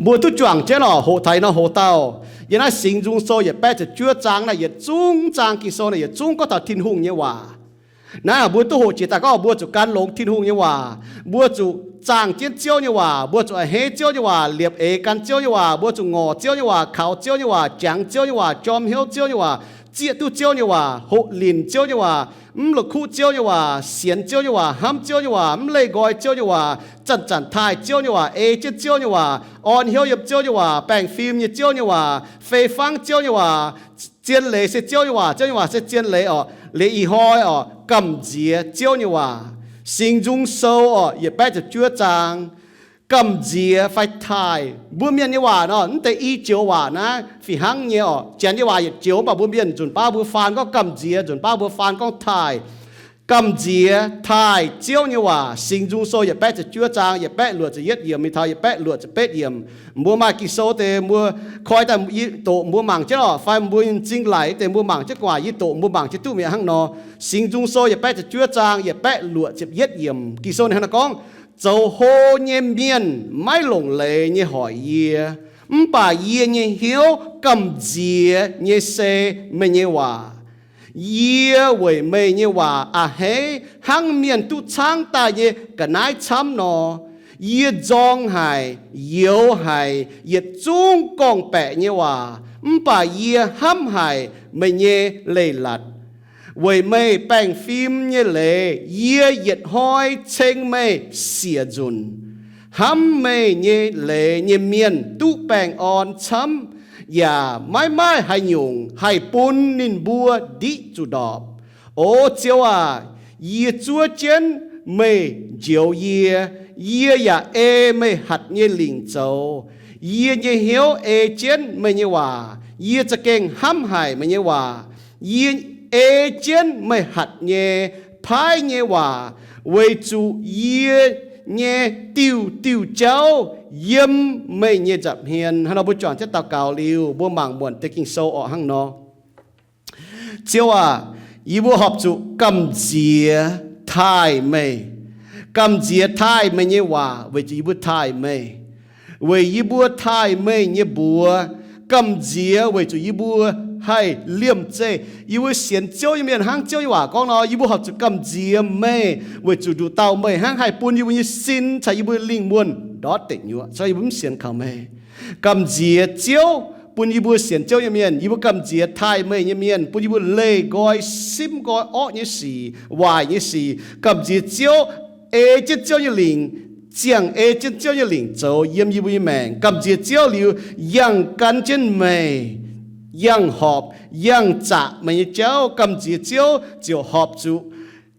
Mbuo duqv juangc jienv oc, hoqc taux nor hoqc dauh, yiem naaiv Singx Nzung Sou yietc baeqv ziepc juov zaang naaiv yietc zungv zaang Ging-Sou naaiv yietc zungv gorngv taux Tin-Hungh nyei waac. Naaiv mbuo duqv hoqc jiex daaih gorngv mbuo zuqc gan longx Tin-Hungh nyei waac. Mbuo zuqc zaangh jienv Ziouv nyei waac. Mbuo zuqc a'hneiv Ziouv nyei waac, liepc eix gan Ziouv nyei waac. Mbuo zuqc ngorc Ziouv nyei waac, kaux Ziouv nyei waac, jangx Ziouv nyei waac, jorm hnyouv Ziouv nyei waac, zieqv duqv Ziouv nyei waac, hoqc linc Ziouv nyei waac, mv la'kuqv Ziouv nyei waac, sienx Ziouv nyei waac, hnamv Ziouv nyei waac, mv leih nqoi Ziouv nyei waac, zanc-zanc taaih Ziouv nyei waac, ei jienv Ziouv nyei waac, orn hnyouv yiem Ziouv nyei waac, baengh fim nyei Ziouv nyei waac, fei fangv Ziouv nyei waac, zien leiz se Ziouv nyei waac, Ziouv nyei waac se zien leiz oc. Liuz ih hnoi oc, gamh nziex Ziouv nyei waac. Singx Nzung Sou oc, yietc baeqv ziepc juov zaang. Gamh nziex fai taaih, mbuo mienh nyei waac nor, mv deix i joux waac naaiv fih hnangv nyei oc. Janx nyei waac yietc joux, mv baac mbuo mienh nzunc baav mbuo faan gorngv gamh nziex, nzunc baav mbuo faan gorngv taaih. Gamh nziex taaih Ziouv nyei waac. Singx Nzung Sou yietc baeqv ziepc juov zaang, yietc baeqv luoqc ziepc yietv yiemc mingh taux yietc baeqv luoqc ziepc betv yiemc. Mbuo maaih Ging-Sou deix mbuo koi daaih yie doqc mbuo mangc jienv oc, fai mbuo m'zing laic deix mbuo mangc jienv gu'nguaaic, yie doqc mbuo mangc jienv duqv mi'aqv hnangv nor. Singx Nzung Sou yietc baeqv ziepc juov zaang, yietc baeqv luoqc ziepc yietv yiemc. Ging-Sou ninh hnangv naaiv gorngv, zoux hlo nyei mienh maiv longc leiz nyei hoic yie, mv baac yie nyei hnyouv gamh nziex nyei se meih nyei waac. Yie weic meih nyei waac a'hneiv hnangv mienh duqv caangv daaih nyei ga'naaiv camv nor. Yie nzorng haic, youx haic yietc zungv gorngv-baeqc nyei waac, mv baac yie hnamv haic meih nyei leiz-latc. Weic meih baengh fim nyei leiz yie yietc hnoi ceng meih siec nzunc. Hnamv meih nyei leiz nyei mienh duqv baengh orn camv, yaac maiv maaih haaix nyungc haih bun ninh mbuo ndiqv zuqc ndorpc. O Ziouv aac, yie zuov jienv meih njoux yie. Yie yaac ei meih hatc nyei lingc zoux. Yie nyei hnyouv ei jienv meih nyei waac. Yie za'gengh hnamv haic meih nyei waac. Yie ei jienv meih hatc nyei, paaiv nyei waac, weic zuqc yie nyei diuh diuh jauv yiem meih nyei nza'hmien. Hnangv nor mbuo juangc jienv daux gaux liuz, mbuo mangc muonc deix Ging-Sou orqc hnangv nor. Ziouv aac, yie mbuo horpc zuqc gamh nziex taaih meih. Gamh nziex taaih meih nyei waac weic zuqc yie mbuo taaih meih. Weic yie mbuo taaih meih nyei mbuox, gamh nziex weic zuqc yie mbuo haih liemh zeih. Yie mbuo sienx Ziouv nyei mienh hnangv Ziouv nyei waac gorngv nor, yie mbuo horpc zuqc gamh nziex meih weic zuqc nduqc dauh meih hnangv haih bun yie mbuo nyei sin caux yie mbuo lingh wuonh ndortv deic nyuoqc, se gorngv yie mbuo mv sienx kaux meih. Gamh nziex Ziouv bun yie mbuo sienx Ziouv nyei mienh. Yie mbuo gamh nziex taaih meih nyei mienh bun yie mbuo leih nqoi, simv nqoi orqv nyei sic, waaic nyei sic. Gamh nziex Ziouv ei jienv Ziouv nyei lingc, ziangh ei jienv Ziouv nyei lingc zoux yiem yie mbuo nyei maengc. Gamh nziex Ziouv liuz yangh gan jienv meih, yangh horpc, yangh zaqc meih nyei jauv. Gamh nziex Ziouv ziouc horpc zuqc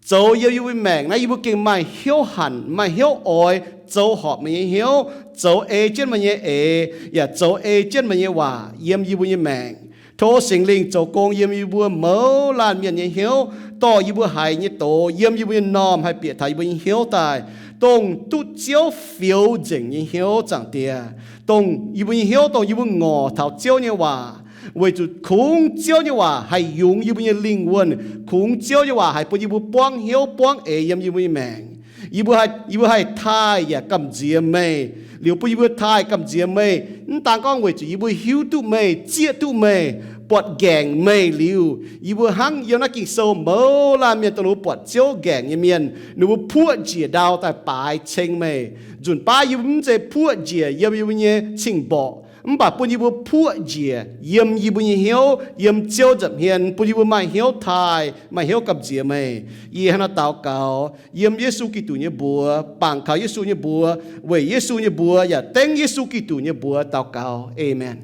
zoux yiem yie mbuo nyei maengc naaiv, yie mbuo gengh maaih hnyouv hanc, maaih hnyouv oix zoux horpc meih nyei hnyouv, zoux ei jienv meih nyei eix, yaac zoux ei jienv meih nyei waac yiem yie mbuo nyei maengc. Tov Singx Lingh zoux gong yiem yie mbuo mouz laanh mienh nyei hnyouv, dorh yie mbuo haiz nyei doz yiem yie mbuo nyei m'normh haih bieqc taux yie mbuo nyei hnyouv daaih, dongh duqv Ziouv fioux nzengc nyei hnyouv, Zaangc Diex. Dongh yie mbuo nyei hnyouv, dongh yie mbuo ngorc taux Ziouv nyei waac, weic zuqc kungx Ziouv nyei waac haih yungz yie mbuo nyei lingh wuonh, kungx Ziouv nyei waac haih bun yie mbuo buangv hnyouv buangv eix yiem yie mbuo nyei maengc. Yie mbuo haih, yie mbuo haih taaih yaac gamh nziex meih. Liuz bun yie mbuo taaih gamh nziex meih, mv daan gorngv weic zuqc yie mbuo hiuv duqv meih, zieqv duqv meih, buatc nqaengc meih liuz, yie mbuo hnangv yiem naaiv Ging-Sou mouz laanh mienh dongh ninh mbuo buatc Ziouv nqaengc nyei mienh, ninh mbuo puoqv njiec ndau daaih baaix ceng meih. Nzunc baav yie mbuo mv zeiz puoqv njiec yiem yie mbuo nyei cing-mborqc, mv baac bun yie mbuo puoqv njiec yiem yie mbuo nyei hnyouv, yiem Ziouv nza'hmien, bun yie mbuo maaih hnyouv taaih, maaih hnyouv gamh nziex meih. Yie hnangv naaiv daux gaux yiem Yesu Giduc nyei mbuox, bangc kaux Yesu nyei mbuox, weic Yesu nyei mbuox yaac dengv Yesu Giduc nyei mbuox daux gaux. Aamen.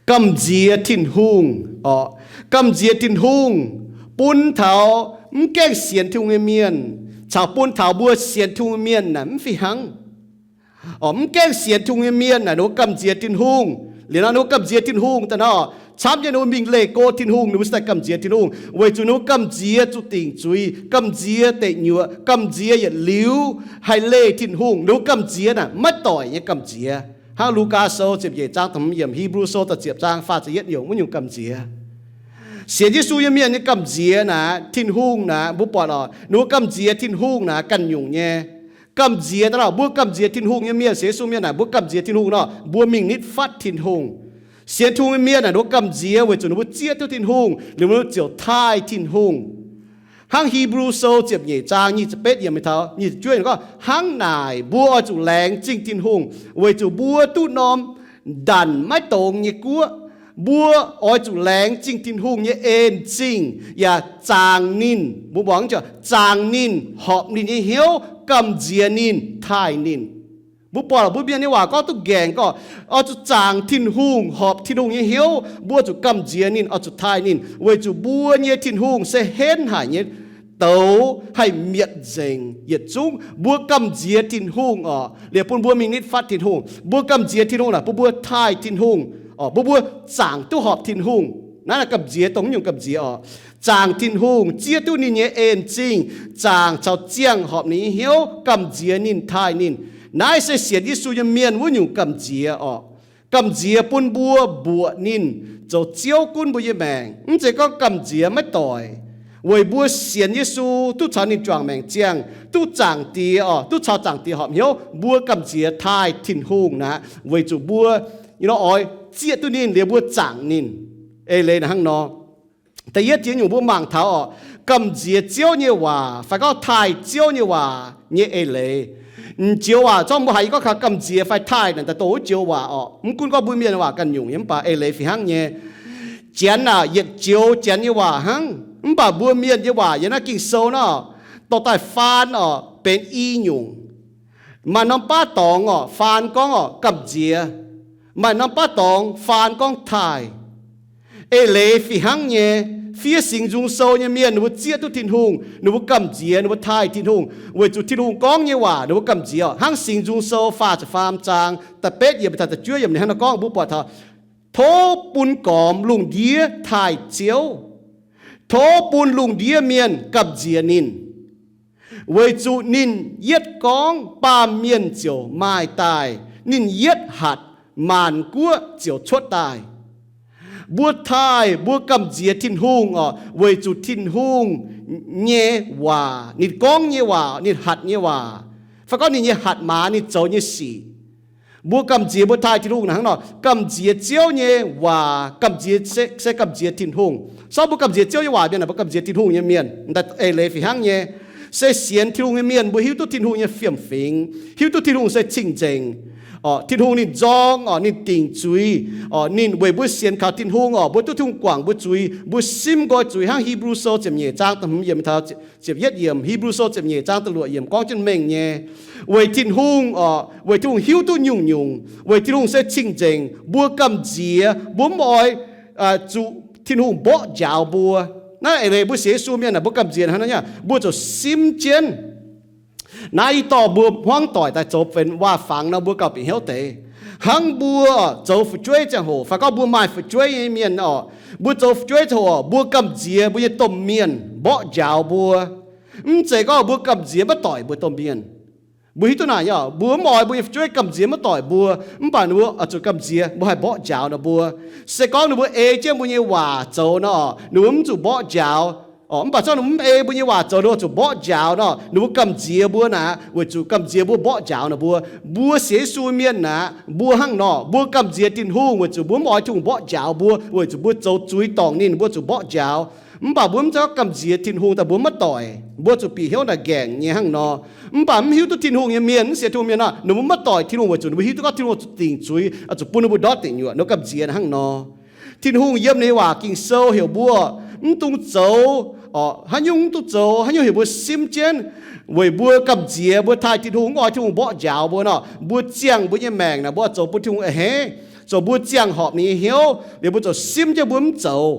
Gamh nziex Tin-Hungh orqc. Gamh nziex Tin-Hungh bun taux mv gaengh sienx Tin-Hungh nyei mienh caux bun taux mbuo sienx Tin-Hungh nyei mienh naaic mv fih hnangv. Orqc, mv gaengh sienx Tin-Hungh nyei mienh naaic ninh mbuo gamh nziex Tin-Hungh. Liuz nor ninh mbuo gamh nziex Tin-Hungh daaih nor, camv nyei ninh mbuo mingh leih go Tin-Hungh, ninh mbuo se daaih gamh nziex Tin-Hungh, weic zuqc ninh mbuo gamh nziex zuqc dingc zuiz, gamh nziex deic nyuoqc, gamh nziex yietc liuz haih leih Tin-Hungh. Ninh mbuo gamh nziex naaic maiv doic nyei gamh nziex. Hnangv Lugaa Sou ziepc nyeic zaang da'hmz yiemc, Hipv^lu Sou da'ziepc zaang faah ziepc yietv yiemc wuov nyungc gamh nziex. Sienx Yesu nyei mienh nyei gamh nziex naaic, Tin-Hungh naaic, mbuo buatc orqc, ninh mbuo gamh nziex Tin-Hungh naaic ganh nyungc nyei. Gamh nziex daaih nor, mbuo gamh nziex Tin-Hungh nyei mienh, sienx Yesu mienh naaic, mbuo gamh nziex Tin-Hungh nor, mbuo mingh nitv fatv Tin-Hungh. Sienx Tin-Hungh nyei mienh naaic, ninh mbuo gamh nziex weic zuqc ninh mbuo zieqv duqv Tin-Hungh, ninh mbuo ziouc taaih Tin-Hungh. Hnangv Hipv^lu Sou ziepc nyeic zaang nyic ziepc betv yiemc taux nyic ziepc juov gorngv, hnangv naaic mbuo oix zuqc laengz zingh Tin-Hungh, weic zuqc mbuo duqv norm ndanc maiv dongz nyei guoqv. Mbuo oix zuqc laengz zingh Tin-Hungh nyei en-zingh yaac zaangc ninh, mbuo muangx, zaangc ninh, horpc ninh nyei hnyouv, gamh nziex ninh, taaih ninh. Mbuo buatc mbuo mienh nyei waac gorngv duqv nqaengc gorngv, oix zuqc zaangc Tin-Hungh, horpc Tin-Hungh nyei hnyouv, mbuo zuqc gamh nziex ninh, oix zuqc taaih ninh, weic zuqc mbuo nyei Tin-Hungh se henv haic nyei douz, haih mietc nzengc yietc zungv. Mbuo gamh nziex Tin-Hungh orqc, liuz bun mbuo mingh nitv fatv Tin-Hungh. Mbuo gamh nziex Tin-Hungh naaic, bun mbuo taaih Tin-Hungh orqc, bun mbuo zaangc duqv horpc Tin-Hungh. Naaiv gamh nziex dongh nyungc gamh nziex orqc. Zaangc Tin-Hungh, zieqv duqv ninh nyei en-zingh, zaangc caux ziangh horpc ninh nyei hnyouv, gamh nziex ninh, taaih ninh. Naaiv se sienx Yesu nyei mienh wuov nyungc gamh nziex orqc. Gamh nziex bun mbuo mbuoqc ninh zoux Ziouv gunv mbuo nyei maengc. Mv zeiz gorngv gamh nziex maiv doic. Weic mbuo sienx Yesu duqv caux ninh juangc maengc ziangh, duqv Zaangc Diex orqc, duqv caux Zaangc Diex horpc hnyouv, mbuo gamh nziex taaih Tin-Hungh naaic, weic zuqc mbuo nyei nor oix zieqv duqv ninh liuz mbuo zaangc ninh. Eix leiz naaic hnangv nor. Da'yietv jiex nyungc mbuo mangc taux orqc, gamh nziex Ziouv nyei waac fai gorngv taaih Ziouv nyei waac nyei eix leiz. M'joux waac zorqv mbuo haiz yie gorngv kaux gamh nziex fai taaih naaic daaih dongh wuov joux waac orqc. Mv gunv gorngv mbuo mienh waac ganh nyungc nyei, mv baac eix leiz fih hnangv nyei. Janx aah, yietc joux Janx nyei waac hnangv, mv baac mbuo mienh nyei waac yiem naaiv Ging-Sou nor, dorh daaih faan orqc benx i nyungc. Maaih norm baav dorngx orqc faan gorngv orqc gamh nziex. Maaih norm baav dorngx faan gorngv taaih. Eix leiz fih hnangv nyei. Fiev Singx Nzung Sou nyei mienh ninh mbuo zieqv duqv Tin-Hungh, ninh mbuo gamh nziex, ninh mbuo taaih Tin-Hungh weic zuqc Tin-Hungh gorngv nyei waac ninh mbuo gamh nziex orqc. Hnangv Singx Nzung Sou faah ziepc faam zaang da'betv yiemc taux da'juov yiemc ninh hnangv nor gorngv, mbuo buatc taux, tov bun gormx lungh ndiev taaih Ziouv, tov bun lungh ndiev mienh gamh nziex ninh. Weic zuqc ninh yietv gorngv baamh mienh ziouc maaih daaih, ninh yietv hatc maanc guoqv ziouc cuotv daaih. Mbuo taaih, mbuo gamh nziex Tin-Hungh orqc, weic zuqc Tin-Hungh nyei waac, ninh gorngv nyei waac, ninh hatc nyei waac, fai gorngv ninh nyei hatc maaz, ninh zoux nyei sic. Mbuo gamh nziex, mbuo taaih Tin-Hungh naaic hnangv nor, gamh nziex Ziouv nyei waac, gamh nziex se, se gamh nziex Tin-Hungh. Sortv mbuo gamh nziex Ziouv nyei waac mienh aah, mbuo gamh nziex Tin-Hungh nyei mienh. Eix leiz fih hnangv nyei. Se sienx Tin-Hungh nyei mienh mbuo hiuv duqv Tin-Hungh nyei fiem-fingx, hiuv duqv Tin-Hungh se cing-nzengc orqc, Tin-Hungh ninh nzorng orqc, ninh dingc zuiz orqc, ninh weic mbuo sienx kaux Tin-Hungh orqc, mbuo duqv Tin-Hungh guangc mbuo zuiz, mbuo simv nqoi zuiz hnangv Hipv^lu Sou ziepc nyeic zaang da'hmz yiemc taux ziepc yietv yiemc, Hipv^lu Sou ziepc nyeic zaang da'luoqc yiemc gorngv jienv mengh nyei. Weic Tin-Hungh orqc, weic Tin-Hungh hiuv duqv nyungc-nyungc, weic Tin-Hungh se cing-nzengc, mbuo gamh nziex, mbuo mv oix zuqc Tin-Hungh mborqv njaaux mbuo. Naaiv eix leiz mbuo sienx Yesu mienh aah, mbuo gamh nziex hnangv nor, mbuo zuqc simv jienv. Naaiv ih dorh mbuo hmuangv doic daaih zoux benx waac-fangx nor, mbuo gauh bieqc hnyouv deix. Hnangv mbuo zoux fu'jueiv ziangh hoc fai gorngv mbuo maaih fu'jueiv nyei mienh orqc, mbuo zoux fu'jueiv ziangh hoc, mbuo gamh nziex mbuo nyei domh mienh mborqv njaaux mbuo. Mv zeiz gorngv mbuo gamh nziex maiv doic mbuo domh mienh. Mbuo hiuv duqv naaic nyei, mbuo mv oix mbuo nyei fu'jueiv gamh nziex maiv doic mbuo, mv baac ninh mbuo oix zuqc gamh nziex mbuo haih mborqv njaaux ninh mbuo. Se gorngv ninh mbuo ei jienv mbuo nyei waac zoux nor, ninh mbuo mv zuqc mborqv njaaux. Mv baac zorqv ninh mbuo mv ei mbuo nyei waac zoux, ninh mbuo zuqc mborqv njaaux nor, ninh mbuo gamh nziex mbuo naaic, weic zuqc gamh nziex mbuo mborqv njaaux ninh mbuo. Mbuo sienx Yesu mienh naaic, mbuo hnangv nor, mbuo gamh nziex Tin-Hungh weic zuqc mbuo mv oix Tin-Hungh mborqv njaaux mbuo, weic zuqc mbuo zoux zuiz dorngc ninh, mbuo zuqc mborqv njaaux. Mv baac mbuo mv zeiz gamh nziex Tin-Hungh daaih mbuo maiv doic, mbuo zuqc bieqc hnyouv naaic nqaengc nyei hnangv nor. Mv baac mv hiuv duqv Tin-Hungh nyei mienh, mv sienx Tin-Hungh mienh nor, ninh mbuo maiv doic Tin-Hungh weic zuqc ninh mbuo hiuv duqv gorngv Tin-Hungh zuqc dingc zuiz, zuqc bun ninh mbuo ndortv deic nyuoqc, ninh mbuo gamh nziex hnangv nor. Tin-Hungh yiem ninh waac Ging-Sou heuc mbuo mv dungx zoux, haaix nyungc mv dungx zoux, haaix nyungc heuc mbuo simv jienv, weic mbuo gamh nziex, mbuo taaih Tin-Hungh, mv oix Tin-Hungh mborqv njaaux mbuo nor, mbuo ziangh mbuo nyei maengc naaic, mbuo oix zoux bun Tin-Hungh a'hneiv, zoux mbuo ziangh horpc ninh nyei hnyouv, liuz mbuo zoux simv jienv mbuo mv zoux.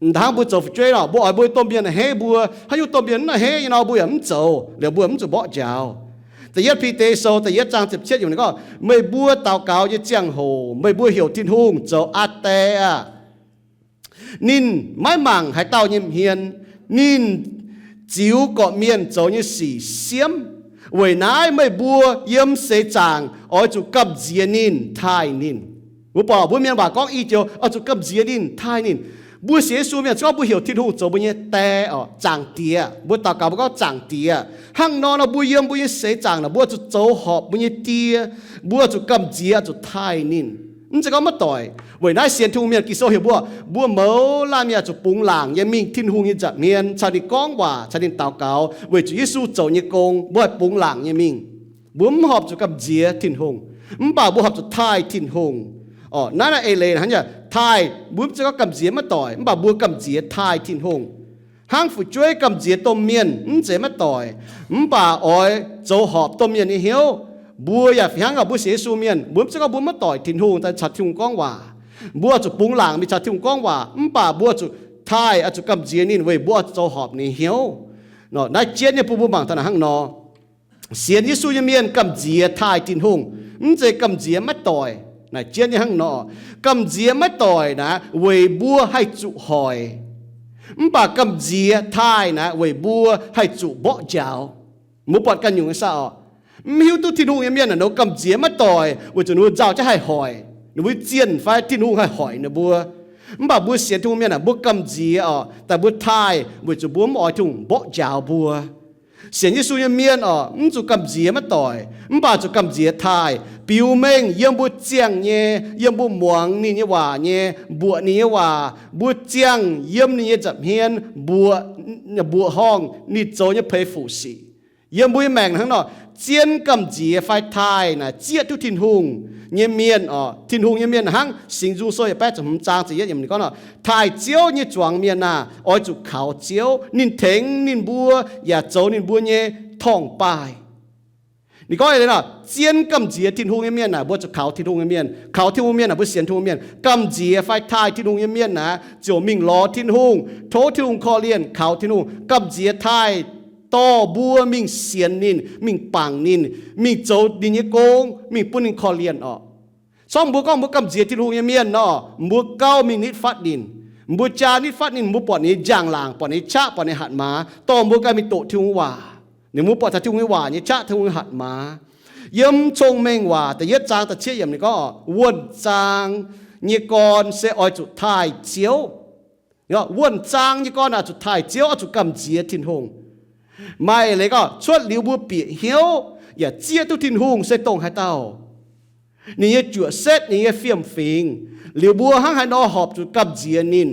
Hnangv mbuo zoux fu'jueiv nor, mbuo oix mbuo domh mienh a'hneiv mbuo, haaix nyungc domh mienh mv a'hneiv nyei nor, mbuo yaac mv zoux, liuz mbuo mv zuqc mborqv njaaux. Da'yietv Bide Sou da'yietv zaang ziepc cietv yiemc ninh gorngv, meih mbuo daux gaux nyei ziangh hoc meih mbuo heuc Tin-Hungh zoux Aa Die aah! Ninh maiv mangc haaix dauh nyei hmien. Ninh ziux gorqv-mienh zoux nyei sic siemv. Weic naaiv meih mbuo yiem seix zaangc oix zuqc gamh nziex ninh, taaih ninh. Mbuo buatc mbuo mienh waac gorngv i joux oix zuqc gamh nziex ninh, taaih ninh. Mbuo sienx Yesu mienh, se gorngv mbuo heuc Tin-Hungh zoux mbuo nyei Die orqc, Zaangc Diex, mbuo daux gaux mbuo gorngv Zaangc Diex, hnangv nor nor mbuo yiem mbuo nyei seix zaangc naaic mbuo zuqc zoux horpc mbuo nyei die, mbuo zuqc gamh nziex, zuqc taaih ninh. Mv zeiz gorngv maiv doic. Weic naaiv sienx Tin-Hungh mienh, Ging-Sou heuc mbuo, mbuo mouz laanh mienh zuqc bungx laangc nyei mingh Tin-Hungh nyei nza'hmien caux ninh gorngv waac, caux ninh daux gaux weic zuqc Yesu zoux nyei gong. Mbuo haih bungx laangc nyei mingh. Mbuo mv horpc zuqc gamh nziex Tin-Hungh, mv baac mbuo horpc zuqc taaih Tin-Hungh. Orqc, naaiv naaiv eix leiz hnangv, taaih mbuo mv zeiz gorngv gamh nziex maiv doic, mv baac mbuo gamh nziex taaih Tin-Hungh. Hnangv fu'jueiv gamh nziex domh mienh mv zeiz maiv doic, mv baac oix zoux horpc domh mienh nyei hnyouv. Mbuo yaac fih hnangv, mbuo sienx Yesu mienh, mbuo mv zeiz gorngv mbuo maiv doic Tin-Hungh daaih caux Tin-Hungh gorngv waac. Mbuo zuqc bungx laangc mingh caux Tin-Hungh gorngv waac, mv baac mbuo zuqc taaih, zuqc gamh nziex ninh weic mbuo zoux horpc ninh hnyouv. Naaiv jienv nyei bun mbuo mangc taux naaic hnangv nor. Sienx Yesu nyei mienh gamh nziex taaih Tin-Hungh, mv zeiz gamh nziex maiv doic. Naaic jienv nyei hnangv nor, gamh nziex maiv doic naaic weic mbuo haih zuqc hoic, mv baac gamh nziex taaih naaic weic mbuo haih zuqc mborqv njaaux. Mbuo buatc ganh nyungc nyei saah orqc? Mv hiuv duqv Tin-Hungh nyei mienh naaic nor gamh nziex maiv doic weic zuqc ninh mbuo nzauh jienv haih hoic, ninh mbuo zienh fai Tin-Hungh haih hoic ninh mbuo. Mv baac mbuo sienx Tin-Hungh mienh naaic mbuo gamh nziex orqc, daaih mbuo taaih weic zuqc mbuo mv oix Tin-Hungh mborqv njaaux mbuo. Sienx Yesu nyei mienh orqc, mv zuqc gamh nziex maiv doic, mv baac zuqc gamh nziex taaih, biux mengh yiem mbuo ziangh nyei, yiem mbuo muangx ninh nyei waac nyei, mbuoqc ninh nyei waac, mbuo ziangh yiem ninh nyei nza'hmien, mbuoqc, mbuoqc horngh ninh zoux nyei peix fuc sic. Yiem mbuo nyei maengc hnangv nor, zien gamh nziex fai taaih naaic zieqv duqv Tin-Hungh nyei mienh orqc. Tin-Hungh nyei mienh hnangv Singx Nzung Sou yietc baeqv ziepc hmz zaang ziepc yietv yiemc ninh gorngv nor, taaih Ziouv nyei zuangx mienh aah, oix zuqc kaux Ziouv. Ninh tengx ninh mbuo yaac zoux ninh mbuo nyei torngv-baaih. Ninh gorngv eix leiz nor, zien gamh nziex Tin-Hungh nyei mienh naaic mbuo zuqc kaux Tin-Hungh nyei mienh. Kaux Tin-Hungh mienh naaic mbuo sienx Tin-Hungh mienh. Gamh nziex fai taaih Tin-Hungh nyei mienh naaic ziouc mingh lorz Tin-Hungh, tov Tin-Hungh korv-lienh, kaux Tin-Hungh. Gamh nziex taaih dorh mbuo mingh sienx ninh, mingh bangc ninh, mingh zoux ninh nyei gong, mingh bun ninh korv-lienh orqc. Corngv mbuo gorngv mbuo gamh nziex Tin-Hungh nyei mienh nor, mbuo gauh mingh nitv fatv ninh. Mbuo jaa nitv fatv ninh, mbuo buatc ninh nyei njang-laangc, buatc ninh nyei qaqv, buatc ninh nyei hatc maaz, dorh mbuo ganh mingh doqc Tin-Hungh waac. Ninh mbuo buatc taux Tin-Hungh nyei waac nyei qaqv, Tin-Hungh nyei hatc maaz. Yiem Cong-Mengh Waac da'yietv zaang da'cietv yiemc ninh gorngv, wuonh zaang nyei gorn se oix zuqc taaih Ziouv. Wuonh zaang nyei gorn oix zuqc taaih Ziouv, oix zuqc gamh nziex Tin-Hungh. Maaih leiz gorngv cuotv liuz mbuo bieqc hnyouv yaac zieqv duqv Tin-Hungh se dongh haaix dauh. Ninh nyei juoqc setv, ninh nyei fiem-fingx, liuz mbuo hnangv haaix nor horpc zuqc gamh nziex ninh.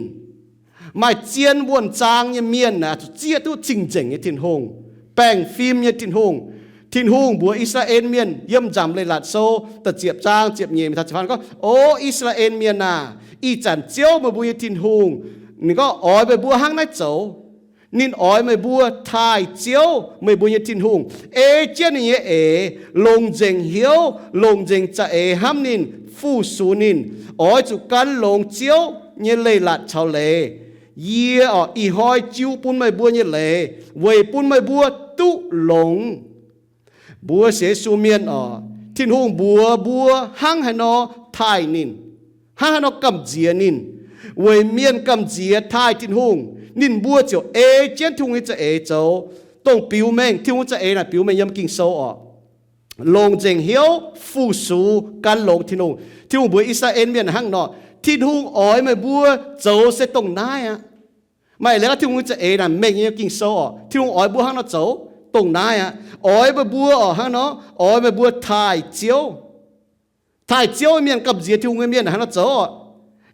Maaih zien wuonh zaang nyei mienh naaic zuqc zieqv duqv cing-nzengc nyei Tin-Hungh, baengh fim nyei Tin-Hungh. Tin-Hungh mbuox I^saa^laa^en Mienh yiem Nzamc Leiz-Latc Sou da'ziepc zaang ziepc nyeic mingh taux ziepc faam gorngv, O I^saa^laa^en Mienh aah! Ih zanc Ziouv, meih mbuo nyei Tin-Hungh, ninh gorngv oix meih mbuo hnangv naaiv zoux. Ninh oix meih mbuo taaih Ziouv, meih mbuo nyei Tin-Hungh, ei jienv ninh nyei eix, longc nzengc hnyouv, longc nzengc za'eix hnamv ninh, fu-sux ninh. Oix zuqc gan longx Ziouv nyei leiz-latc caux leiz. Yie orqc, ih hnoi jiu bun meih mbuo nyei leiz weic bun meih mbuo duqv longx. Mbuo sienx Yesu mienh orqc, Tin-Hungh mbuox mbuo hnangv haaix nor taaih ninh, hnangv haaix nor gamh nziex ninh. Weic mienh gamh nziex taaih Tin-Hungh, ninh mbuo ziouc ei jienv Tin-Hungh nyei za'eix zoux, dongh biux mengh. Tin-Hungh nyei za'eix naaic biux mengh yiem Ging-Sou orqc. Longc nzengc hnyouv, fu-sux, gan longx Tin-Hungh. Tin-Hungh mbuox I^saa^laa^en Mienh hnangv nor, Tin-Hungh oix meih mbuo zoux se dongh naaiv aqv. Maaih leiz gorngv Tin-Hungh nyei za'eix naaic mengh nyei Ging-Sou orqc, Tin-Hungh oix mbuo hnangv nor zoux, dongh naaiv aqv. Oix meih mbuo orqc hnangv nor, oix meih mbuo taaih Ziouv. Taaih Ziouv nyei mienh, gamh nziex Tin-Hungh nyei mienh hnangv nor zoux orqc.